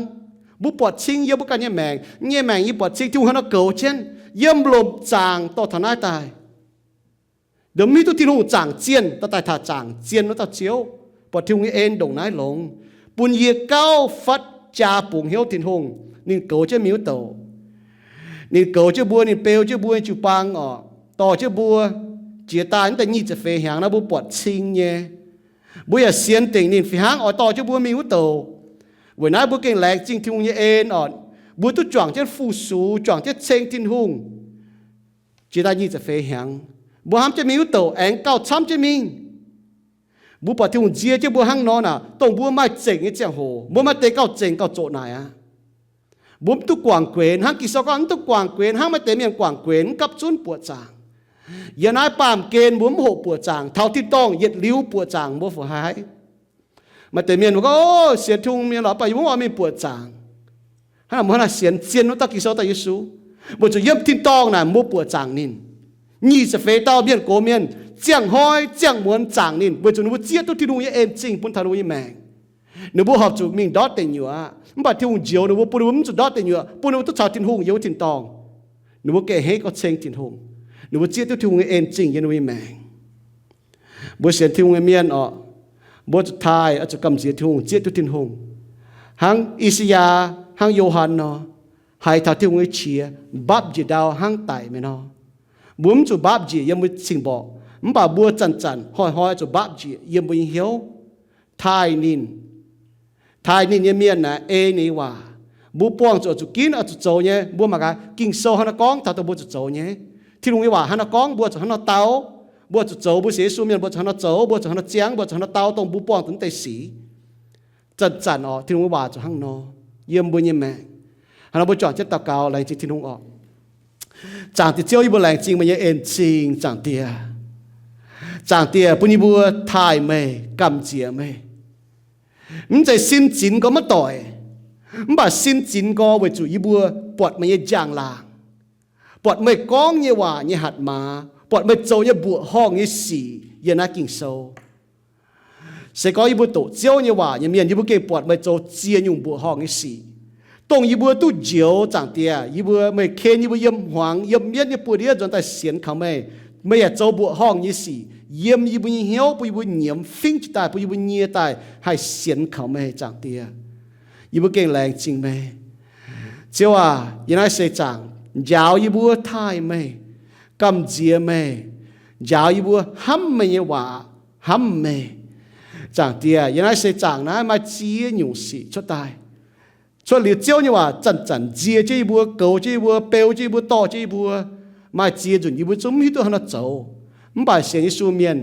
Mbuo buatc cing yiem mbuo ganh nyei maengc. Yie nyei maengc yie buatc cing Tin-Hungh hnangv nor goux jienv yiem lomc zaangc dorh taux naaiv daaih. Ndongc mv hiuv duqv Tin-Hungh zaangc zienh, dorh daaih taux zaangc zienh wuov dauh Ziouv. Buatc Tin-Hungh nyei en ndongc naaiv longx, bun yie gauh fatv jaa bungx hnyouv Tin-Hungh. Ninh goux jienv mingh wuov douc, ninh goux jienv mbuo, ninh beu jienv mbuo nyei jiu-baang orqc, dorh jienv mbuo jiex daaih naaiv deix nyic ziepc feix hnyangx naaiv mbuo buatc cing nyei. Mbuo yaac sienx dingc ninh fih hnangv oix dorh jienv mbuo mingh wuov douc. Weic naaiv mbuo gengh laengz zingh Tin-Hungh nyei en orqc, mbuo duqv juangc jienv fu-sux, juangc jienv ceng Tin-Hungh. Jiex daaih nyic ziepc feix hnyangx, mbuo hnamv jienv mingh wuov douc aengx gauh camv jienv mingh. Mbuo buatc Tin-Hungh nzie jienv mbuo hnangv nor naaic, dongh mbuo maaih zengc nyei ziangh hoc, mbuo maaih deix gauh zengc gauh zoqc naaic aqv. Mbuo mv duqv guangc guenx hnangv Ging-Sou gorngv mv duqv guangc guenx hnangv maaih deix mienh guangc guenx mv gapv zunv buoqc zaangc. Yiem naaiv baamh gen mbuo mv hoqc buoqc zaangc, taux tin-dorngh yietc liuz buoqc zaangc mbuo fu haih. Maaih deix mienh mbuo gorngv, o, sienx Tin-Hungh mienh lorqc, mv baac yie mv oix mingh buoqc zaangc. Hnangv naaic mbuo hnangv naaic sienx zien wuov dauh Ging-Sou daaih Yesu. Weic zuqc yiem tin-dorngh naaic mbuo buoqc zaangc ninh. Nyic ziepc feix dauh mienh gox mienh ziangh hnoi ziangh muonz zaangc ninh, weic zuqc ninh mbuo zieqv duqv Tin-Hungh nyei en zingh bun taux ninh mbuo nyei maengc. Ninh mbuo horpc zuqc mingh ndortv deic nyuoqc aqv. Mv baac Tin-Hungh njoux ninh mbuo, bun ninh mbuo mv zuqc ndortv deic nyuoqc, bun ninh mbuo duqv caux Tin-Hungh yiem wuov tin-dorngh. Ninh mbuo gengh henv gauh ceng Tin-Hungh. Ninh mbuo zieqv duqv Tin-Hungh nyei en zingh yiem ninh mbuo nyei maengc. Mbuo sienx Tin-Hungh nyei mienh orqc, mbuo zuqc taaih, oix zuqc gamh nziex Tin-Hungh, zieqv duqv Tin-Hungh. Hnangv I^saa^yaa, hnangv Yo^han nor, haiz taux Tin-Hungh nyei qiex, mbapv njiec ndau hnangv daic mi'aqv nor. Mbuo mv zuqc mbapv njiec yiem mbuo cing-mborqc, mv baac mbuo zanc-zanc hnoi-hnoi zuqc mbapv njiec yiem mbuo nyei hnyouv. Taaih ninh, taaih ninh nyei mienh naaic ei ninh nyei waac. Mbuo buangh zuqc, zuqc ginv oix zuqc zoux nyei. Mbuo mangc gaax Ging-Sou hnangv naaiv gorngv taux dongh mbuo zuqc zoux nyei. Tin-Hungh nyei waac hnangv naaiv gorngv mbuo zuqc hnangv nor dau. Mbuo zuqc zoux, mbuo sienx Yesu mienh mbuo zuqc hnangv nor zoux, mbuo zuqc hnangv nor ziangh, mbuo zuqc hnangv nor dau dongh mbuo buangh zuqc naaiv deix sic. Zanc-zanc orqc, Tin-Hungh nyei waac zuqc hnangv nor yiem mbuo nyei maengc. Hnangv nor mbuo juangc jienv daux gaux laengz zingh Tin-Hungh orqc. Zaangc Diex Ziouv, yie mbuo laengz zingh meih nyei en zingh, Zaangc Diex. Zaangc Diex, bun yie mbuo taaih meih, gamh nziex meih. Mv zeiz sin zinx gorngv maiv doic, Mv baac sin zinx nqoi weic zuqc yie mbuo buatc meih nyei njang-laangc, buatc meih gorngv nyei waac nyei hatc maaz, buatc meih zoux nyei mbuoqc horngh nyei sic yiem naaiv Ging-Sou. Se gorngv yie mbuo doqc Ziouv nyei waac nyei mienh, yie mbuo gengh buatc meih zoux ziex nyungc mbuoqc horngh nyei sic, dongh yie mbuo duqv njoux. Zaangc Diex, yie mbuo, meih ken yie mbuo yiem hmuangx, yiem mienv nyei buoz-ndiev nzuonx daaih sienx kaux meih. Meih yaac zoux mbuoqc horngh nyei sic yiem yie mbuo nyei hnyouv, bun yie mbuo nyiemz fingv jiez daaih, bun yie mbuo nyie daaih haih sienx kaux meih. Zaangc Diex, yie mbuo gengh laengz zingh meih. Ziouv aac, yiem naaiv seix zaangc njaaux yie mbuo taaih meih, gamh nziex meih, njaaux yie mbuo hnamv meih nyei waac, hnamv meih. Zaangc Diex, yiem naaiv seix zaangc naaiv maaih ziex nyungc sic cuotv daaih. Cuotv liuz Ziouv nyei waac zanc-zanc nzie jienv yie mbuo, goux jienv yie mbuo, beu jienv yie mbuo, dorh jienv yie mbuo. Maaih ziex nzunc yie mbuo zungv mv hiuv duqv haaix nor zoux. Mv baac sienx Yesu mienh,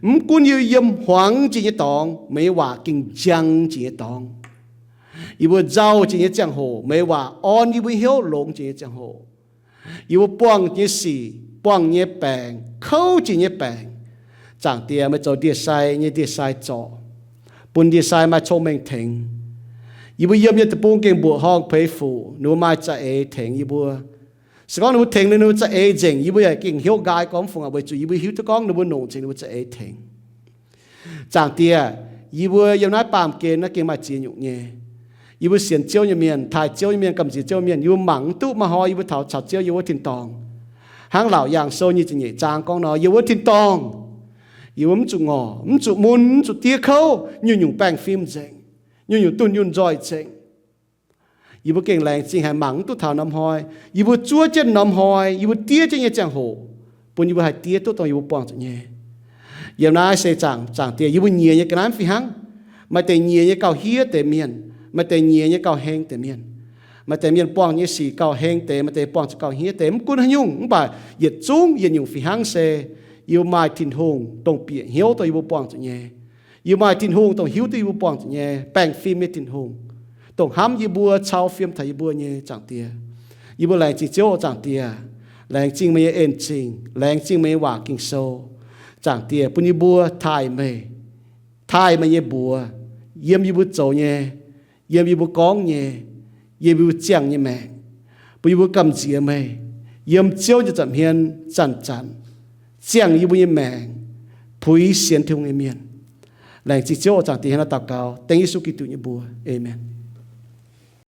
mv gunv yie yiem hmuangx jiex nyei dorngx, meih nyei waac gengh njang jiex nyei dorngx. Yie mbuo nzauh jiex nyei ziangh hoc, meih nyei waac orn yie mbuo hnyouv longx jiex nyei ziangh hoc, yie mbuo buangh nyei sic, buangh nyei baengc, kouv jiex nyei baengc, Zaangc Diex, meih zoux ndie-sai nyei ndie-sai zorc, bun ndie-sai maaih cong-mengh tengx. Yie mbuo yiem nyei deic-bung gengh mbuoqc horngh peix fuc, ninh mbuo maaih za'eix tengx yie mbuo. Se gorngv ninh mbuo tengx ninh mbuo za'eix nzengc, yie mbuo yaac gengh hnyouv nqaai gormx fungc aqv, weic zuqc yie mbuo hiuv duqv gorngv ninh mbuo nongc nzengc ninh mbuo za'eix tengx. Zaangc Diex, yie mbuo yiem naaiv baamh gen naaiv gengh maaih ziex nyungc nyei. Yie mbuo sienx Ziouv nyei mienh, taaih Ziouv nyei mienh, gamh nziex Ziouv nyei mienh, yie mbuo mangc mv duqv, maaih hnoi yie mbuo taux caux Ziouv yiem wuov tin-dorngh. Hnangv Laauc Yaangh Sou nyic ziepc nyeic zaang gorngv nor, yiem wuov tin-dorngh, yie mbuo mv zuqc ngorc, mv zuqc mun, mv zuqc diev kouv, nyungc-nyungc baengh fim nzengc, nyungc-nyungc dunh yunh nzoih nzengc. Yie mbuo gengh laengz zingh haic, mangc mv duqv taux norm hnoi. Yie mbuo zuov jienv norm hnoi, yie mbuo diev jienv nyei ziangh hoc, bun yie mbuo haih diev duqv dongh yie mbuo buangh zuqc nyei. Yiem naaiv seix zaangc, Zaangc Diex, yie mbuo nyiex nyei ga'naaiv fih hnangv. Maaih deix nyiex nyei gauh hiev deix mienh, maaih deix nyiex nyei gauh heng deix mienh. Maaih deix mienh buangh nyei sic gauh heng deix, maaih deix buangh zuqc gauh hiev deix. Mv gunv haaix nyungc, mv baac yietc zungv yietc nyungc fih hnangv se yie mbuo maaih Tin-Hungh dongh bieqc hnyouv dongh yie mbuo buangh zuqc nyei. Yie mbuo maaih Tin-Hungh dongh hiuv duqv yie mbuo buangh zuqc nyei, baengh fim nyei Tin-Hungh, dongh hnamv yie mbuo, cau fiem taux yie mbuo nyei Zaangc Diex. Yie mbuo laengz zingh Ziouv, Zaangc Diex. Laengz zingh meih nyei en-zingh, laengz zingh meih nyei waac Ging-Sou. Zaangc Diex, bun yie mbuo taaih meih, taaih meih nyei mbuox, yiem yie mbuo zoux nyei, yiem yie mbuo gorngv nyei, yiem yie mbuo ziangh nyei maengc, bun yie mbuo gamh nziex meih, yiem Ziouv nyei nza'hmien zanc-zanc ziangh yie mbuo nyei maengc, puix sienx Tin-Hungh nyei mienh. Laengz zingh Ziouv, Zaangc Diex, hnangv naaiv daux gaux dengv Yesu Giduc nyei mbuox. Aamen.